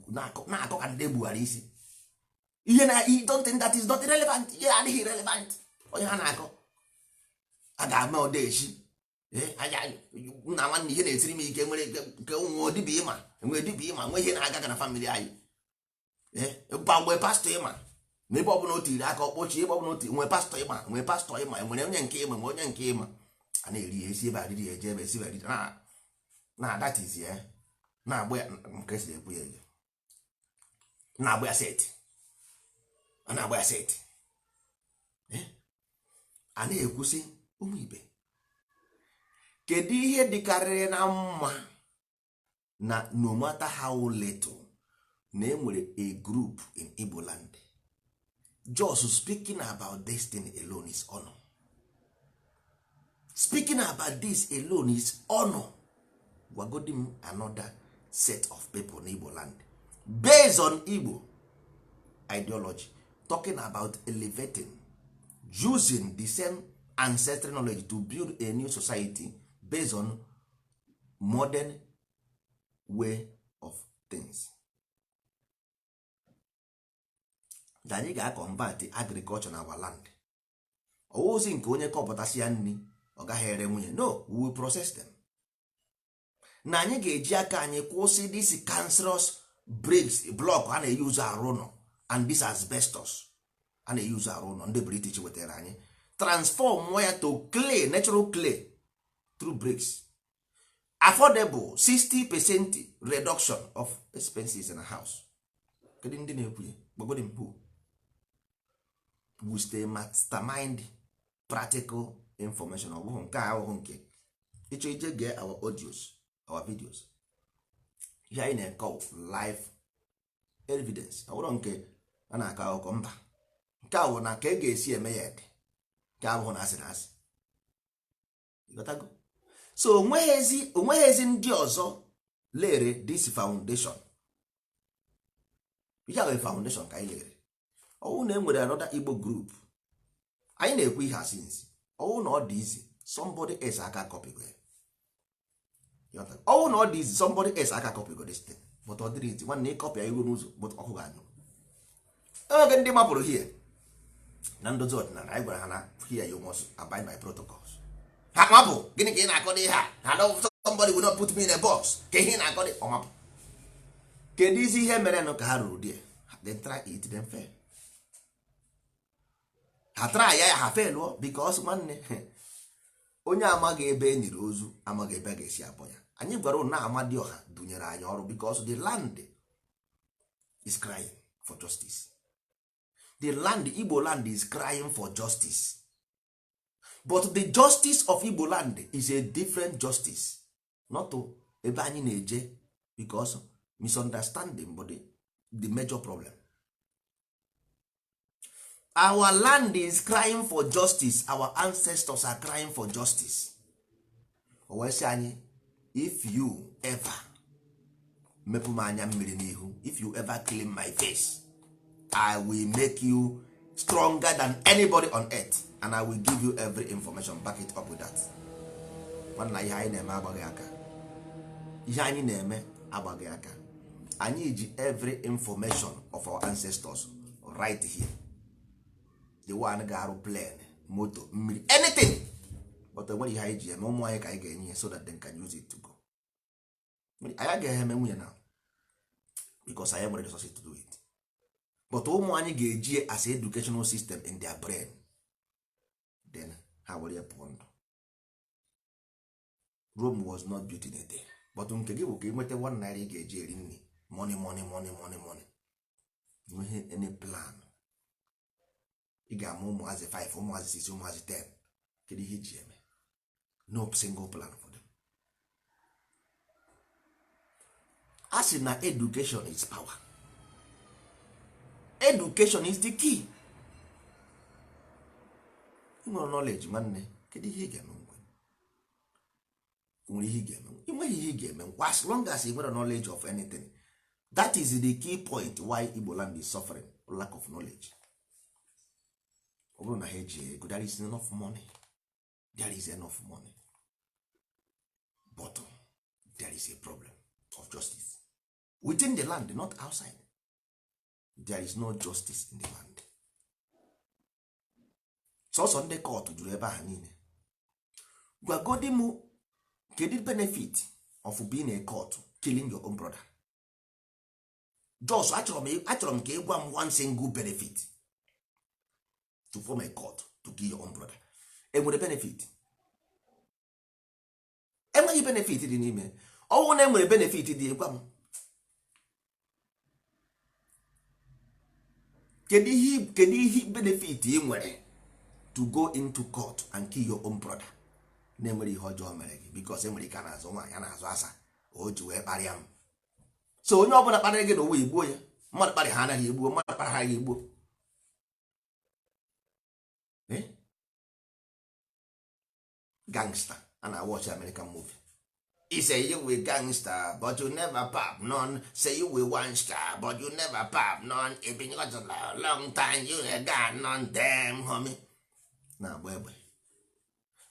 na-akọ ka ndị gbughara isi ihe na you don't think that is not relevant. Ihe adịghị relevant onye ha na-akọ a ga-ama odeshi. Nna nwanne, ihe na-esiri m ike. Nwere nke nwe dibịa ịma, enwe dibịa ịma, nwe ihe na-aga ga na family anyị. Mgbe pastọ ịma na ebe ọbụla o tiri aka ọkpọchi, ebe ọbụla o tiri, nwee pastọ ịma, nwee pastọ ịma, nwere onye nke ịma, nwee onye nke ịma, a na-eri ya esi ebe arịrị ya eje ebe esi ebe arịrị na adatizi ya na-agba ya nke esi ekwu ya ege na-agba ya set, a na-agba ya set. A na-ekwusị, ụmụ ibe, kedu ihe dịkarịrị na mma na no matter how little na enwere a group in Igbo land just speaking about destiny alone is honor. Speaking about this alone is honor. Gwagodi m another set of people in Igbo land based on Igbo ideology talking about elevating, using the same ancestral knowledge to build a new society based on modern way of things. Anyị ga-convert agriculture na our land, ọwụzi nke onye kọpụtasị ya nri ọ gaghị ere nwunye. No, we will process them. Na anyị ga-eji aka anyị kwụsị this cancerous bricks block a na-eyuzu arụ ụlọ and this asbestos a na-eyuzu arụ ụlọ ndị British wetara anyị, transform ya to clay, natural clay through bricks, affordable, 60% reduction of expenses in a house. Kedu ndị na-ekwu ya? Gbagodi mpụ with a mastermind, practical information. Ọ bụghị nke a, ahụhụ nke ịchọ ije gee our audios, our videos. Ihe anyị na-ekọ live evidence, ọ bụrụ nke a na-akọ akụkọ mba. Nke a bụ na ka e ga-esi eme ya ede, nke abụghị na asị na asị. Ịghọtago? So onweghịzi ndị ọzọ lere this foundation. Ihe a bụ foundation ka anyị lere. Ọwụ na e nwere another Igbo group anyị na-ekwu ihe asinsi, ọwụ na ọ dị easy, somebody else aka copy go ya. Ọwụ na ọ dị easy, somebody else aka copy go this thing, but ọ dịrị easy. Nwanne, ịcopy ya iru n'ụzọ, but ọkụ ga-anyụ. Oge ndị mapụrụ here na ndozi ọdịnala, anyị gwara ha na here you must abide by protocols. Ha mapụ. Gịnị ka ị na-akọ dị ha? Ha no, somebody will not put me in a box. Ka ihe ị na-akọ dị, ọ mapụ. Kedu isi ihe mere nụ ka ha ruru there? Then try it, then fail. Ha try ya, ha fail o, because nwanne, onye amaghị ebe e nyere ozu amaghị ebe a ga-esi abọ ya. Anyị gwara ụnụ na Amadioha dunyere anyị ọrụ because the land is crying for justice. The land, Igbo land, is crying for justice, but the justice of Igbo land is a different justice, not to ebe anyị na-eje, because misunderstanding bụ the major problem. Our land is crying for justice. Our ancestors are crying for justice. O wee sị anyị, if you ever mepụ m anya mmiri n'ihu, if you ever clean my face, I will make you stronger than anybody on earth and I will give you every information, back it up with that. Nwanna, ihe anyị na-eme agbaghị aka. Ihe anyị na-eme agbaghị aka. Anyị ji every information of our ancestors right here, the one ga-arụ plane, moto, mmiri, anything, but enwere ihe anyị ji eme ụmụ anyị ka anyị ga-enye ya so that they can use it to go. Anyị agaghị eme nwunye na because anyị nwere resources to do it, but ụmụ anyị ga-eji as educational system in their brain, then ha were ya pụọ ndụ. Rome was not built in a day, but nke gị bụ ka ị nweta ₦1 ị ga-eji eri nri. Money, money, money, money, money. Nweghị any plan. Ị ga-ama ụmụazị 5, ụmụazị 6, ụmụazị 10, kedu ihe iji eme? No single plan for them. A sị na education is power. Education is the key. Ị nwere knowledge, nwanne, kedu ihe ị ga-eme? Nwere ihe ị ga-eme? Ị nweghị ihe ị ga-eme as long as ị nwere knowledge of anything. That is the key point why Igbo land is suffering. Lack of knowledge. Ọ bụrụ na ha eji ego, there is enough money, there is enough money, but there is a problem of justice within the land, not outside. There is no justice in the land. Sọsọ ndị court juru ebe ahụ niile. Gwagodi m, kedu benefit of being a court killing your own brother? Just achọrọ m ka ị gwa m one single benefit to form a court to kill your own brother. Enwere benefit? Enweghị benefit dị n'ime. Ọnwụ na enwere benefit dị, gwa m kedu ihe benefit ị nwere to go into court and kill your own brother na-enwere ihe ọjọọ mere gị? Because enwere ike a na-azụ nwaanyị, a na-azụ asa, o ji wee kparịa m. So onye ọbụla kparịrị gị n'ụwa, igbuo ya. Mmadụ kparị ha anaghị egbuo, mmadụ kparị ha egbuo. Eh? Gangster a na-watch American movie. He say you will gangster, but you never pop none. Say you will one star, but you never pop none. It been got a long time, you ain't got none. Damn, homie. Na-agba egbe.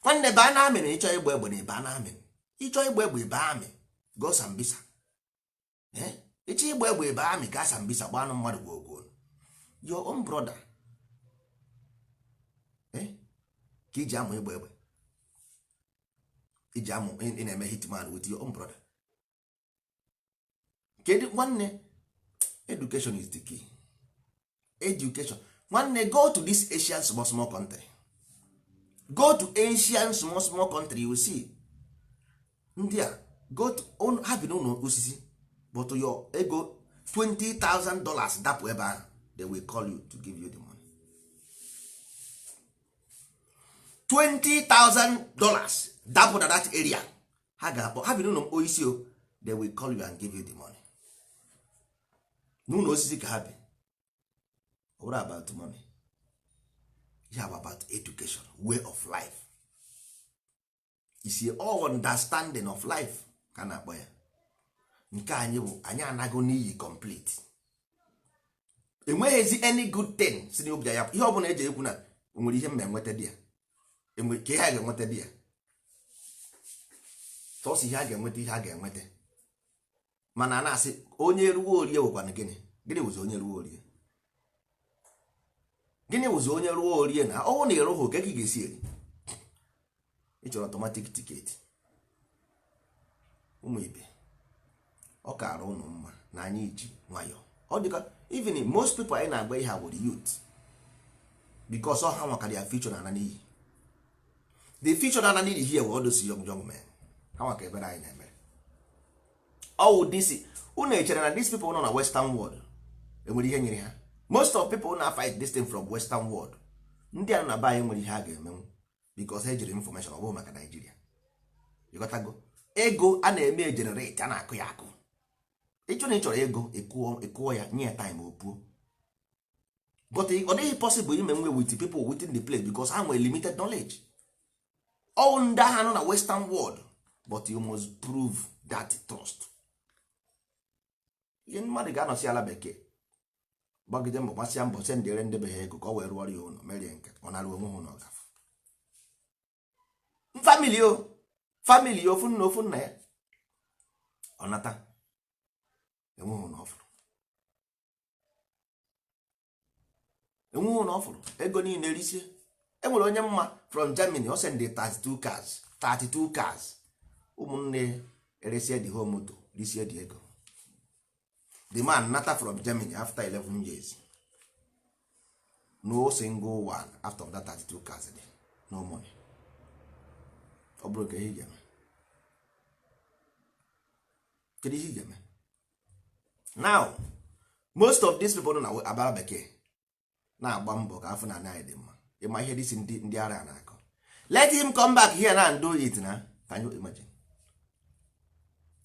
Nwanne, baa na army na ịchọ ịgba egbe na ịbaa na army. Ịchọ ịgba egbe, ịbaa army. Go Sambisa. Eh? Ịchọ ịgba egbe, ịbaa army, gaa Sambisa, gbaa anụ mmadụ gwogwo. Your own brother. Eh? Ka iji amụ ịgba egbe. Iji amụ ị na-eme hitman with your own brother. Kedu? Nwanne, education is the key. Education, nwanne. Go to this Asian small small country, go to Asian small small country, you will see ndị a. Go to ha bi n'ụlọ osisi, but your ego $20,000 dapụ ebe ahụ, they will call you to give you the money. $20,000 dapụ na that area, ha ga-akpọ. Ha bi n'ụlọ osisi o, they will call you and give you the money. N'ụlọ osisi ka ha bi. What about money? You have about education, way of life. Is all understanding of life ka a na-akpọ ya. Nke anyị bụ anyị anago n'iyi complete. Enweghịzi any good thing si n'obi ya. Ihe ọ bụla eji ekwu na nwere ihe mma enweta di ya, enwe ka ihe a ga-enweta di ya, sọsọ ihe a ga-enweta, ihe a ga-enweta. Mana a na-asị onye ruo orie wụkwanụ gịnị? Gịnị wụzi onye ruo orie? Gịnị wụzi onye ruo orie? Na ọnwụ na ịrụghị oke ka ị ga-esi eri, ị chọrọ automatic ticket. Ụmụ ibe, ọ kaara ụnụ mma na anyị ji nwayọọ. Ọ dịka even most people anyị na-agba ihe a were youth, because ọ ha nwaka their future na ana n'iyi. The future na ana n'iyi here were all those young young men. Ha nwaka ebere anyị na-emere ọwụ this. Unu echere na these people nọ na western world enwere ihe nyere ha? Most of people na fight this thing from western world. Ndị a nọ na be anyị nwere ihe a ga-emenwu, because ha jiri information. Ọ bụghị maka Nigeria. Ịghọtago? Ego a na-eme generate, a na-akụ ya akụ. Ịchọ na ị chọrọ ego, ịkụọ ya, nye ya time, o puo. But ọ dịghị possible ime nwe with people within the place, because ha nwere limited knowledge. All ndị agha nọ na western world, but you must prove that trust. Ihe mmadụ ga-anọsi ala bekee gbagide mbọ, gbasịa mbọ, sendere ndị be ha ego ka ọ wee rụọrọ ya ụlọ, merie nke ọ nara onwe ha ụlọ gafụ family o family, ofu nna, ofu nna ya. Ọ nata, enweghị ụlọ ọfụrụ, enweghị ụlọ ọfụrụ. Ego niile risie. Enwere onye mma from Germany, ọ send 32 cars, 32 cars. Ụmụnne eresie the whole moto, risie the ego. The man nata from Germany after 11 years, no single one after that 32 cars dị, no money. Ọ bụrụ ka ihe ị ga-eme, kedu ihe ị ga-eme? Now most of these people nọ na abara bekee na-agba mbọ ka afọ na anyị dị mma. Ịma ihe dịsi ndị ara na-akọ, let him come back here na and do it. Na can you imagine?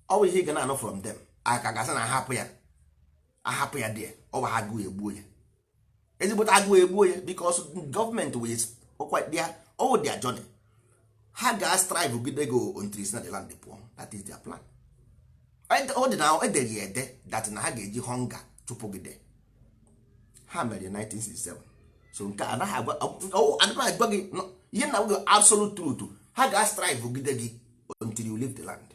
Ọ bụ ihe ị ga na-anụ from them. Aka gasị na ahapụ ya, ahapụ ya dị. Ọ bụ agụụ egbuo ya, ezigbote agụụ egbuo ya, because gọọmenti will their all their journey. Ha ga strive gide go until na the land pụọ. That is their plan. Ọ dị na edere ya ede that na ha ga-eji hunger chụpụ gide. Ha mere 1967. So nke a anaghị agwa, anaghị agwa gị ihe na gị absolute truth. Ha ga-strive gide gị until you leave the land.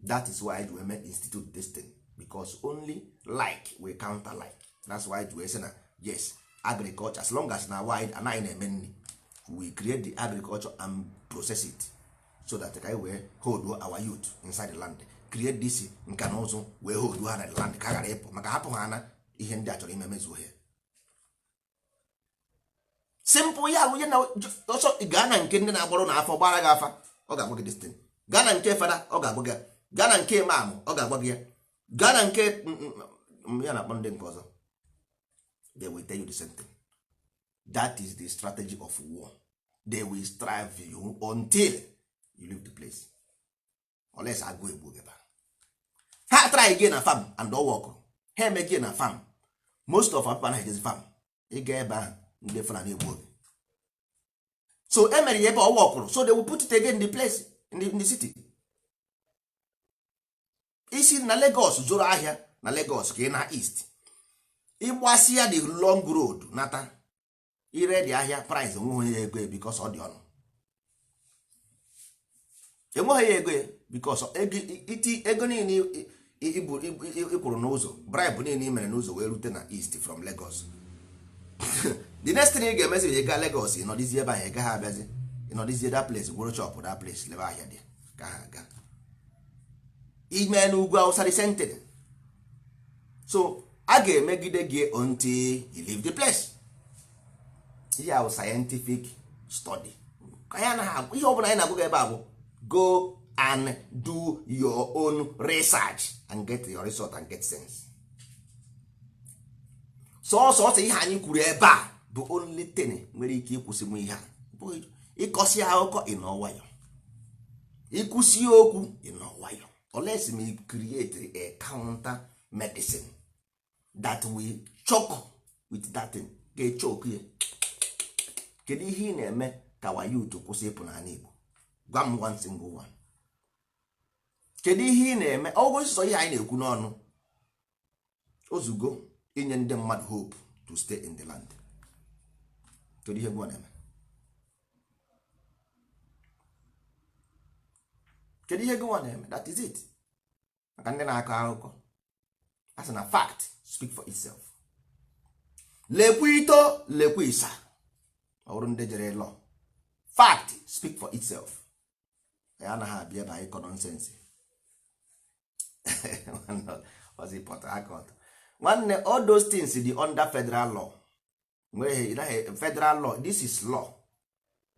That is why we make institute this thing, because only like we counter like. That's why we say na yes, agriculture, as long as na why anaghị na-eme nri, we create the agriculture and process it so that ka anyị wee hold our youth inside the land, create this nka na ụzụ wee hold ha na the land, ka ha ghara ịpụ, maka hapụ ha na ihe ndị a chọrọ ime mezuo ha. Simple. Ya bụ ihe na ọsọ gaa na nke ndị na-agbọrọ na afọ gbara gị afa, ọ ga-agwa gị this thing. Gaa na nke fada, ọ ga-agwa gị ya. Gaa na nke imam, ọ ga-agwa gị ya. Gaa na nke ya na-akpọ ndị nke ọzọ, they will tell you the same thing. That is the strategy of war. They will strive you until you leave the place, unless agụ egbu gị. Ha try gị na farm and ọ work. Ha eme gị na farm. Most of our people anaghị ejezi farm. Ịga ebe ahụ, ndị Fulani egbu oge. So e mere ya ebe ọ workụrụ, so they will put it again in the place, in the city. Isi na Lagos zụrụ ahịa na Lagos ka ị na east, ịgbasịa the long road nata, ire dị ahịa, price onweghị onye ya ego ya, because ọ dị ọnụ. Enweghị ya ego ya, because iti ego niile ịkwụrụ n'ụzọ, bribe niile ị mere n'ụzọ wee rute na east from Lagos. The next thing ị ga-emezi bụ ị gaa Lagos, ị nọdịzie ebe ahụ, ị gaghị abịazi. Ị nọdịzie that place, gworo shop that place, lebe ahịa dị ka ha aga ime n'ugwu Awụsa, the same thing. So a ga-emegide gị until you leave the place. Ihe ahụ scientific study. Anyị anaghị, ihe ọ bụla anyị na-agwa gị ebe a bụ go and do your own research and get your result and get sense. Sọọsọ ọsọ ihe anyị kwuru ebe a bụ only thing nwere ike ịkwụsị m ihe a. Ịkọsi akụkọ, ịnọ nwayọ. Ịkwụsị okwu, ịnọ nwayọ, unless me create a counter medicine that will choke with that thing, ga-echoke ya. Kedu ihe ị na-eme ka our youth kwụsị ịpụ n'ala Igbo? Gwa m one single one. Kedu ihe ị na-eme? Ọgwụ sọ ihe anyị na-ekwu n'ọnụ ozugo inye ndị mmadụ hope to stay in the land. Kedu ihe gwa na-eme? Kedu ihe gịnwa na-eme? That is it. Maka ndị na-akọ akụkọ, a sị na fact speak for itself. Lekwa ito, lekwa ịsa, ọ bụrụ ndị jere law, fact speak for itself. Ya anaghị abịa ebe anyị kọ nonsense. Ozi Port Harcourt, nwanne, all those things dị under federal law. Nweghị federal law. This is law.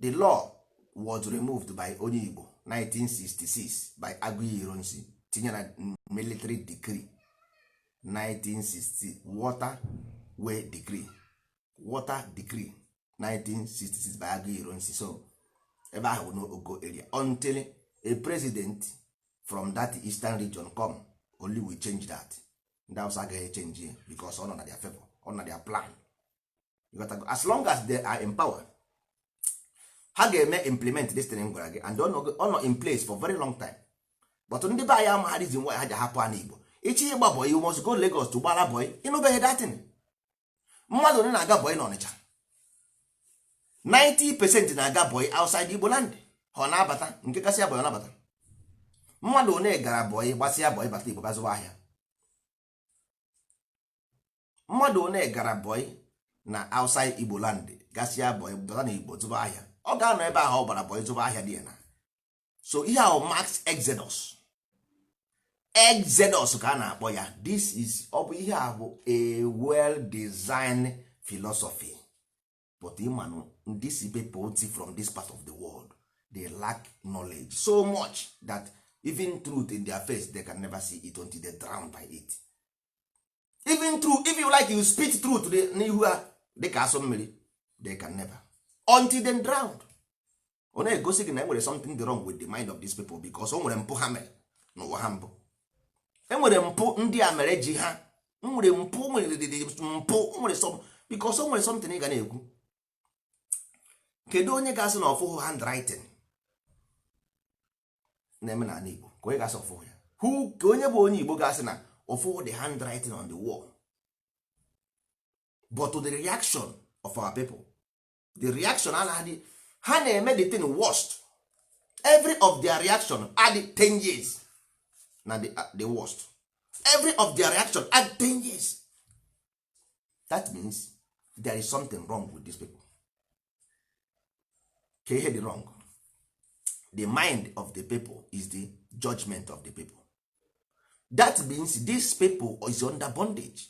The law was removed by onye Igbo 1966 by Aguiyi Ironsi, tinye na military decree 1960, water way decree, water decree 1966 by Aguiyi Ironsi. So ebe ahụ bụ n'ogo area until a president from that eastern region come, only we change that. Ndị Hausa agaghị change ya because ọ nọ na their favor, ọ nọ na their plan. You got to go. As long as they are in power, ha ga-eme implement this thing m gwara gị, and ọ nọ in place for very long time. But ndị be anyị amaghị reason why ha ji ahapụ ana Igbo. Ịchị ịgba boy, you must go Lagos to gbara boy. Ịnụbeghị datin? Mmadụ ole na-aga boy n'Ọnịcha? 90% na-aga boy outside Igbo land. Ha ọ na-abata nke kasịa boy, ọ na-abata. Mmadụ one gara boy, gbasịa boy, bata Igbo, bazụwa ahịa? Mmadụ one gara boy na outside Igbo land, gasịa boy, bata na Igbo, zụba ahịa? Ọ ga-anọ ebe ahụ ọ gbara boy, zụba ahịa dị ya na. So ihe ahụ mass exodus, exodus ka a na-akpọ ya. This is, ọ bụ ihe a bụ a well designed philosophy. But ịmanụ these people see from this part of the world, they lack knowledge so much that even truth in their face, they can never see it until they drown by it. Even truth, if you like, you spit truth n'ihu ha dịka asụ mmiri, they can never, until they drown. Ọ na-egosi gị na enwere something wrong with the mind of these people, because o nwere mpụ ha mere n'ụwa ha mbụ. Enwere mpụ ndị a mere ji ha nwere mpụ, nwere mpụ, nwere some, because o nwere something ị ga na-ekwu. Kedu onye ga-asị na ọfụhụ handwriting na-eme n'ala Igbo? Ka onye ga-asị ọfụhụ ya? Who? Ka onye bụ onye Igbo ga-asị na ọfụhụ the handwriting on the wall? But to the reaction of our people, the reaction anaghị, ha na-eme the thing worst. Every of their reaction add 10 years na the worst. Every of their reaction add 10 years. That means there is something wrong with these people. Ka ihe dị wrong, the mind of the people is the judgment of the people. That means these people is under bondage.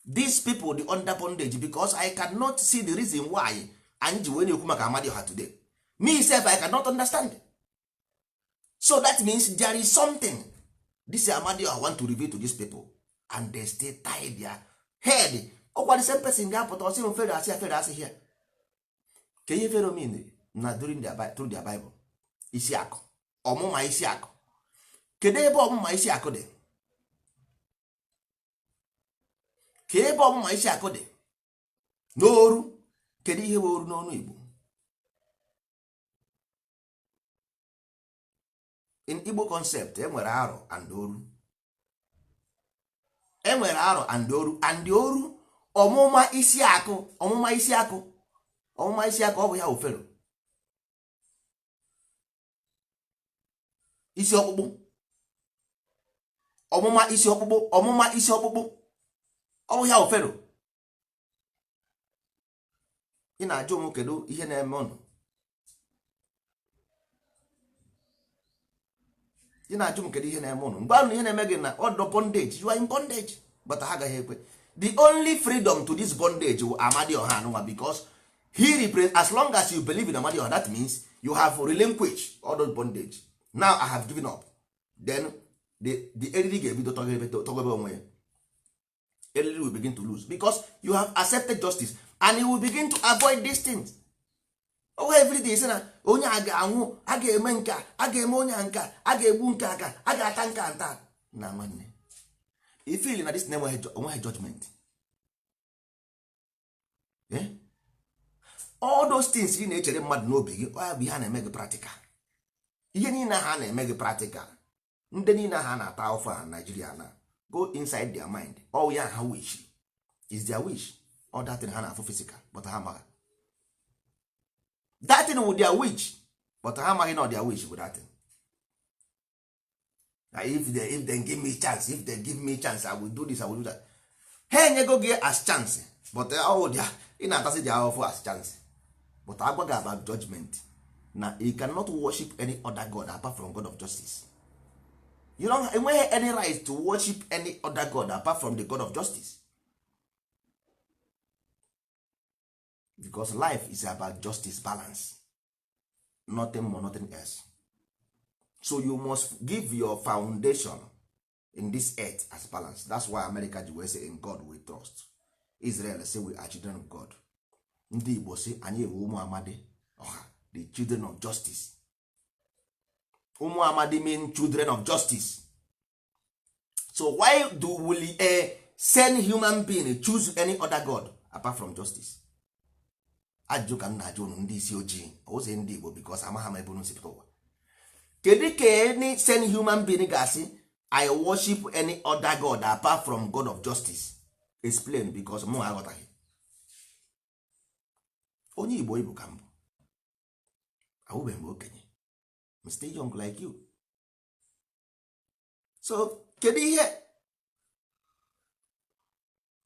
These people dị under bondage, because I cannot see the reason why anyị ji wee na-ekwu maka Amadioha today. Me sef, I cannot understand. So that means there is something this Amadioha want to reveal to these people, and they still tie their head. Ọkwa the same person ga-apụta ọsị m fero asị ya, fero asị here. Ka ihe fero mean na during their, through their Bible, isi akụ, ọmụma isi akụ. Kedu ebe ọmụma isi akụ dị? Ka ebe ọmụma isi akụ dị n'oru? Kedu ihe bụ oru n'ọnụ Igbo? In Igbo concept, enwere arọ and oru. Enwere arọ and oru, and oru ọmụma isi akụ, ọmụma isi akụ, ọmụma isi akụ. Ọ bụ ya ofero isi ọkpụkpụ, ọmụma isi ọkpụkpụ, ọmụma isi ọkpụkpụ. Ọ bụ ya ofero. Ị na-ajụ m kedu ihe na-eme ụnụ? Ị na-ajụ m kedu ihe na-eme ụnụ? Mgbe ahụ ihe na-eme gị na ọdọ bondage, you are in bondage, but ha agaghị ekwe. The only freedom to this bondage wụ Amadioha anụnwa, because he represent. As long as you believe in Amadioha, that means you have relinquished all those bondage. Now I have given up. Then the eriri ga-ebido tọgebe onwe ya. Eriri will begin to lose because you have accepted justice, and you will begin to avoid these things. Oh, everyday sị na onye a ga-anwụ, a ga-eme nke a ga-eme onye a nke a ga-egbu nke aka, a ga-ata nke a nta na nwanne. Ifili na this na enweghị judgment. Eh? All those things ị na-echere mmadụ n'obi gị, ọ ya bụ ihe a na-eme gị practical. Ihe niile ha na-eme gị practical, ndị niile ha na-ata ahụfụ na Nigeria na go inside their mind, all ya ha wish is their wish. All that thing ha na-afụ physical, but ha amaghị that thing with their wish, but ha amaghị na their wish bụ that thing. Na if they give me chance, if they give me chance, I will do this, I will do that. Ha enyego gị as chance, but all their, ị na-atasị dị ahụfụ as chance. But agwa gị about judgment na you cannot worship any other god apart from God of justice. You don't enweghị any right to worship any other god apart from the God of justice, because life is about justice, balance, nothing more, nothing else. So you must give your foundation in this earth as balance. That's why America ji wee say, "In God we trust." Israel say, "We are children of God." Ndị Igbo say, "Anyị bụ ụmụ amadi ọha," the children of justice. Ụmụ amadi mean children of justice. So why do will a sane human being choose any other god apart from justice? Ajụjụ ka m na-ajụ unu ndị isi ojii, ọwụzi ndị Igbo, because amaghị m ebe unu si pụta ụwa. Kedu ka any sane human being ga-asị, "I worship any other god apart from God of justice"? Explain, because mụ aghọtaghị. Onye Igbo Igbo ka m bụ, awụbeghị m okenye. I'm still young like you. So kedu ihe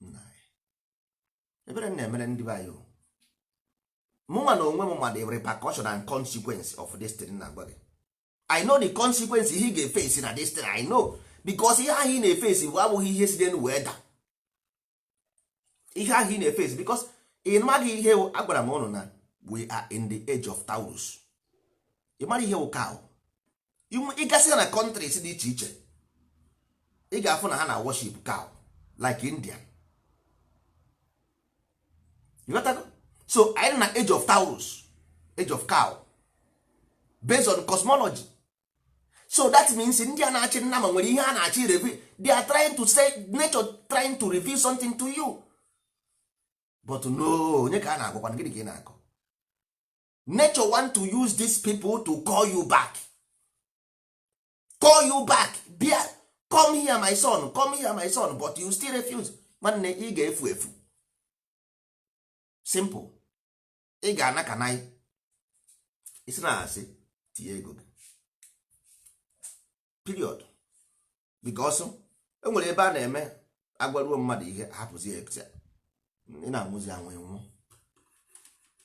Nna anyị, ebere m na-emere ndị be anyị o. Mụnwa na onwe m ma the repercussion and consequence of this thing na-agwa gị. I know the consequence ihe ị ga-efesi na this thing. I know, because ihe ahụ ị na-efesi bụ abụghị ihe si n'elu wee daa. Ihe ahụ ị na-efesi, because ị maghị ihe wụ- agwara m ụnụ na we are in the age of Taurus. Ị mara ihe wụ cow? Ị gasị na countries dị iche iche, ị ga-afụ na ha na worship cow like India. You got that? So anyị nọ na age of Taurus, age of cow, based on cosmology. So that means ndị a na-achị nna ma nwere ihe a na-achị reveal. They are trying to say, nature trying to reveal something to you, but no. Onye ka a na-agwakwana? Gịnị ka ị na-akọ? Nature want to use these people to call you back, call you back. Bịa Come here, my son, come here, my son, but you still refuse. Nwanne, ị ga-efu efu. Simple. Ị ga-ana ka nai isi na asị tinye ego gị, period. Because e nwere ebe a na-eme agwaruo mmadụ ihe, hapụzi ya. Ị na-anwụzi anwụ, ịnwụ.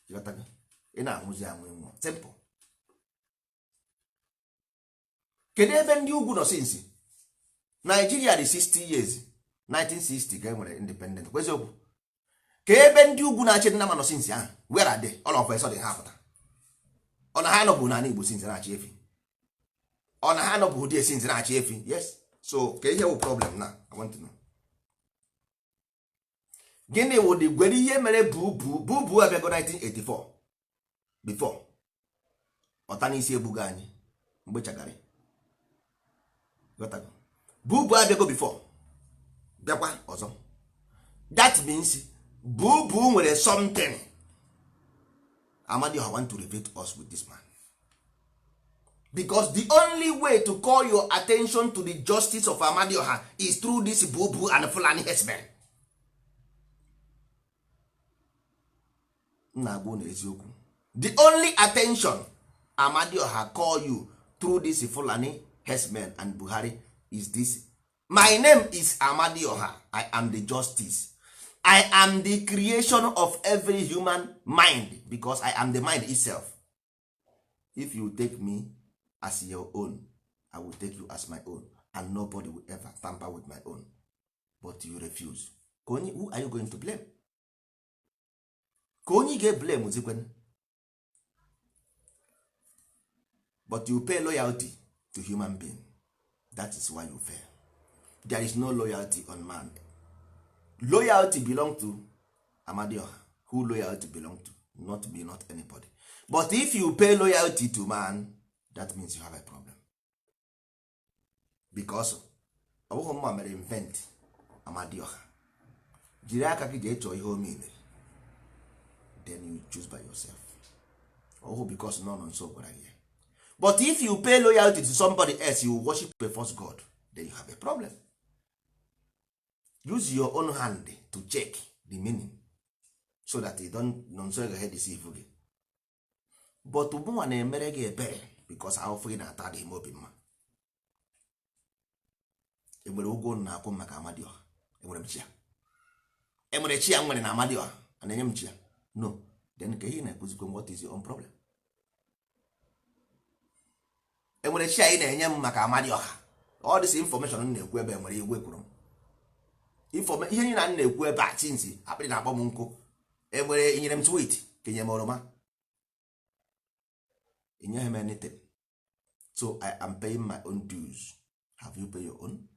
Ịghọtago? Ị na-anwụzi anwụ, ịnwụ. Simple. Kedu ebe ndị ugwu nọ since Nigeria dị 60 years? 1960 ka e nwere independent. Kweziokwu, ka ebe ndị ugwu na-achị nnama nọ since ahụ? Where are they? All of a sudden ha pụta. Ọ na ha nọbụ n'ala Igbo since na-achị efi? Ọ na ha nọbụ ụdị since na-achị efi? Yes. So ka ihe wụ problem na I want to know. Gịnị wụ dị gwere ihe mere bubu bubu abịago 1984 before ọta n'isi egbugo anyị mgbe chagharị? Ghọtago? Bubu abịago before, bịakwa ọzọ. That means bubu nwere something Amadioha want to reveal to us with this man, because the only way to call your attention to the justice of Amadioha is through this bubu and Fulani herdsmen. M na-agwa unu eziokwu. The only attention Amadioha call you through this Fulani herdsmen and Buhari is this: my name is Amadioha, I am the justice, I am the creation of every human mind, because I am the mind itself. If you take me as your own, I will take you as my own, and nobody will ever tamper with my own. But you refuse. Ka onye, who are you going to blame? Ka onye ị ga-eblame zikwen? But you pay loyalty to human being. That is why you fail. There is no loyalty on man. Loyalty belong to Amadioha, who loyalty belong to, not me, not anybody. But if you pay loyalty to man, that means you have a problem, because ọ bụghị mma mere invent Amadioha. Jiri aka gị jee chọọ ihe o mere, then you choose by yourself. Ọhụ, because nọ nso gwara gị ya. But if you pay loyalty to somebody else, you worship a false god, then you have a problem. Use your own hand to check the meaning so that you don't nọ nso gaghị deceive gị. But mụnwa na-emere gị ebere because ahụfụ gị na-ata adịghị m obi mma. Enwere ụgwọ unu na-akwụ m maka Amadioha? Enwere m chi ya? Enwere chi ya m nwere na Amadioha a na-enye m chi ya? No. Then ka ihe na-ekuzikwe, what is your own problem? Enwere chi anyị na-enye m maka Amadioha? All this information m na-ekwu ebe, enwere igwe kwuru m ihe niile m na-ekwu ebe a chinsi akpịrị na-akpọ m nkụ. Enwere inyere m tweet ka enye m oroma? Enyeghị m anything. So I am paying my own dues. Have you pay your own?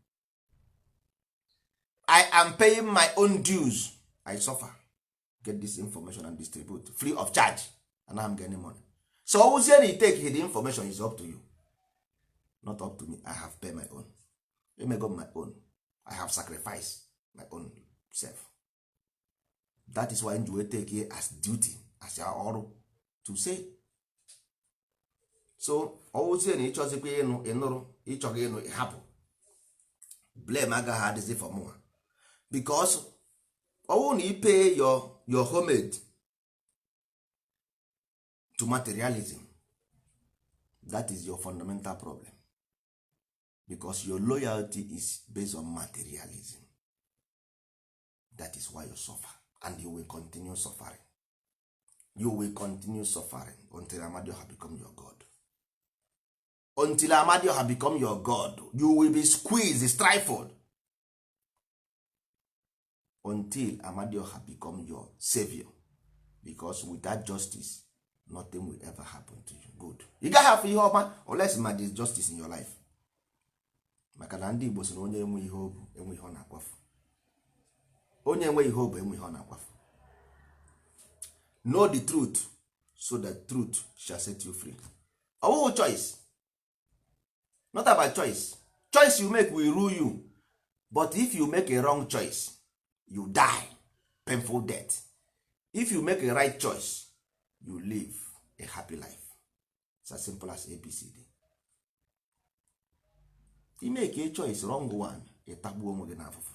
I am paying my own dues. I suffer, get this information and distribute free of charge, and I'm getting money. So owuzie na take the information is up to you, not up to me. I have paid my own. Emego my own. I have sacrificed my own self. That is why m ji wee take it as duty, as your ọrụ to say. So ọwụzie na ịchọzikwa ịnụ, ịnụrụ. Ịchọghị ịnụ, ịhapụ. Blame agaghị adịzi for mụnwa, because ọwụ na i pay your homage to materialism, that is your fundamental problem, because your loyalty is based on materialism. That is why you suffer, and you will continue suffering. You will continue suffering until Amadioha become your god. Until Amadioha become your god, you will be squeezed, stifled, until Amadioha become your savior, because without justice, nothing will ever happen to you good. Ị gaghị afụ ihe ọma unless ma there is justice in your life, maka na ndị Igbo sị na onye enwe ihe obu enwe ihe ọ na-akwafu. Onye enwe ihe obu enwe ihe ọ na-akwafu. Know the truth so that truth shall set you free. Ọ bụghị choice, not about choice. Choice you make will rule you, but if you make a wrong choice, you die painful death. If you make a right choice, you live a happy life. It's as simple as ABCD. Ime ka choice wrong one, ịtagbuo onwe gị n'afụfụ.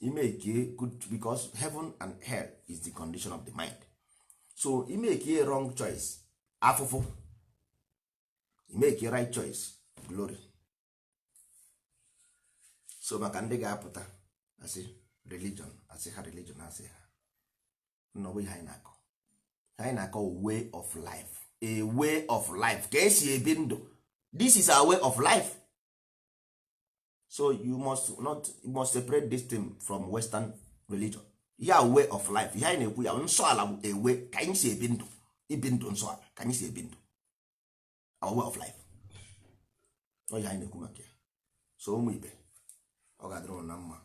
Ime ka good, because heaven and hell is the condition of the mind. So ime ka wrong choice, afụfụ. Ime ka right choice, glory. So maka ndị ga-apụta asị religion, asị ha religion, asị ha nnọbụ ihe anyị na-akọ. Anyị na-akọ way of life, a way of life, ka esi ebi ndụ. This is our way of life. So you must not, you must separate this thing from Western religion. Ya way of life, ihe anyị na-ekwu ya, nsọ ala bụ a way ka anyị si ebi ndụ. Ibi ndụ nsọ ala ka anyị si ebi ndụ, our way of life. Ọ ihe anyị na-ekwu maka ya. So ụmụ ibe, ọ ga-adịrị ụnụ na mma.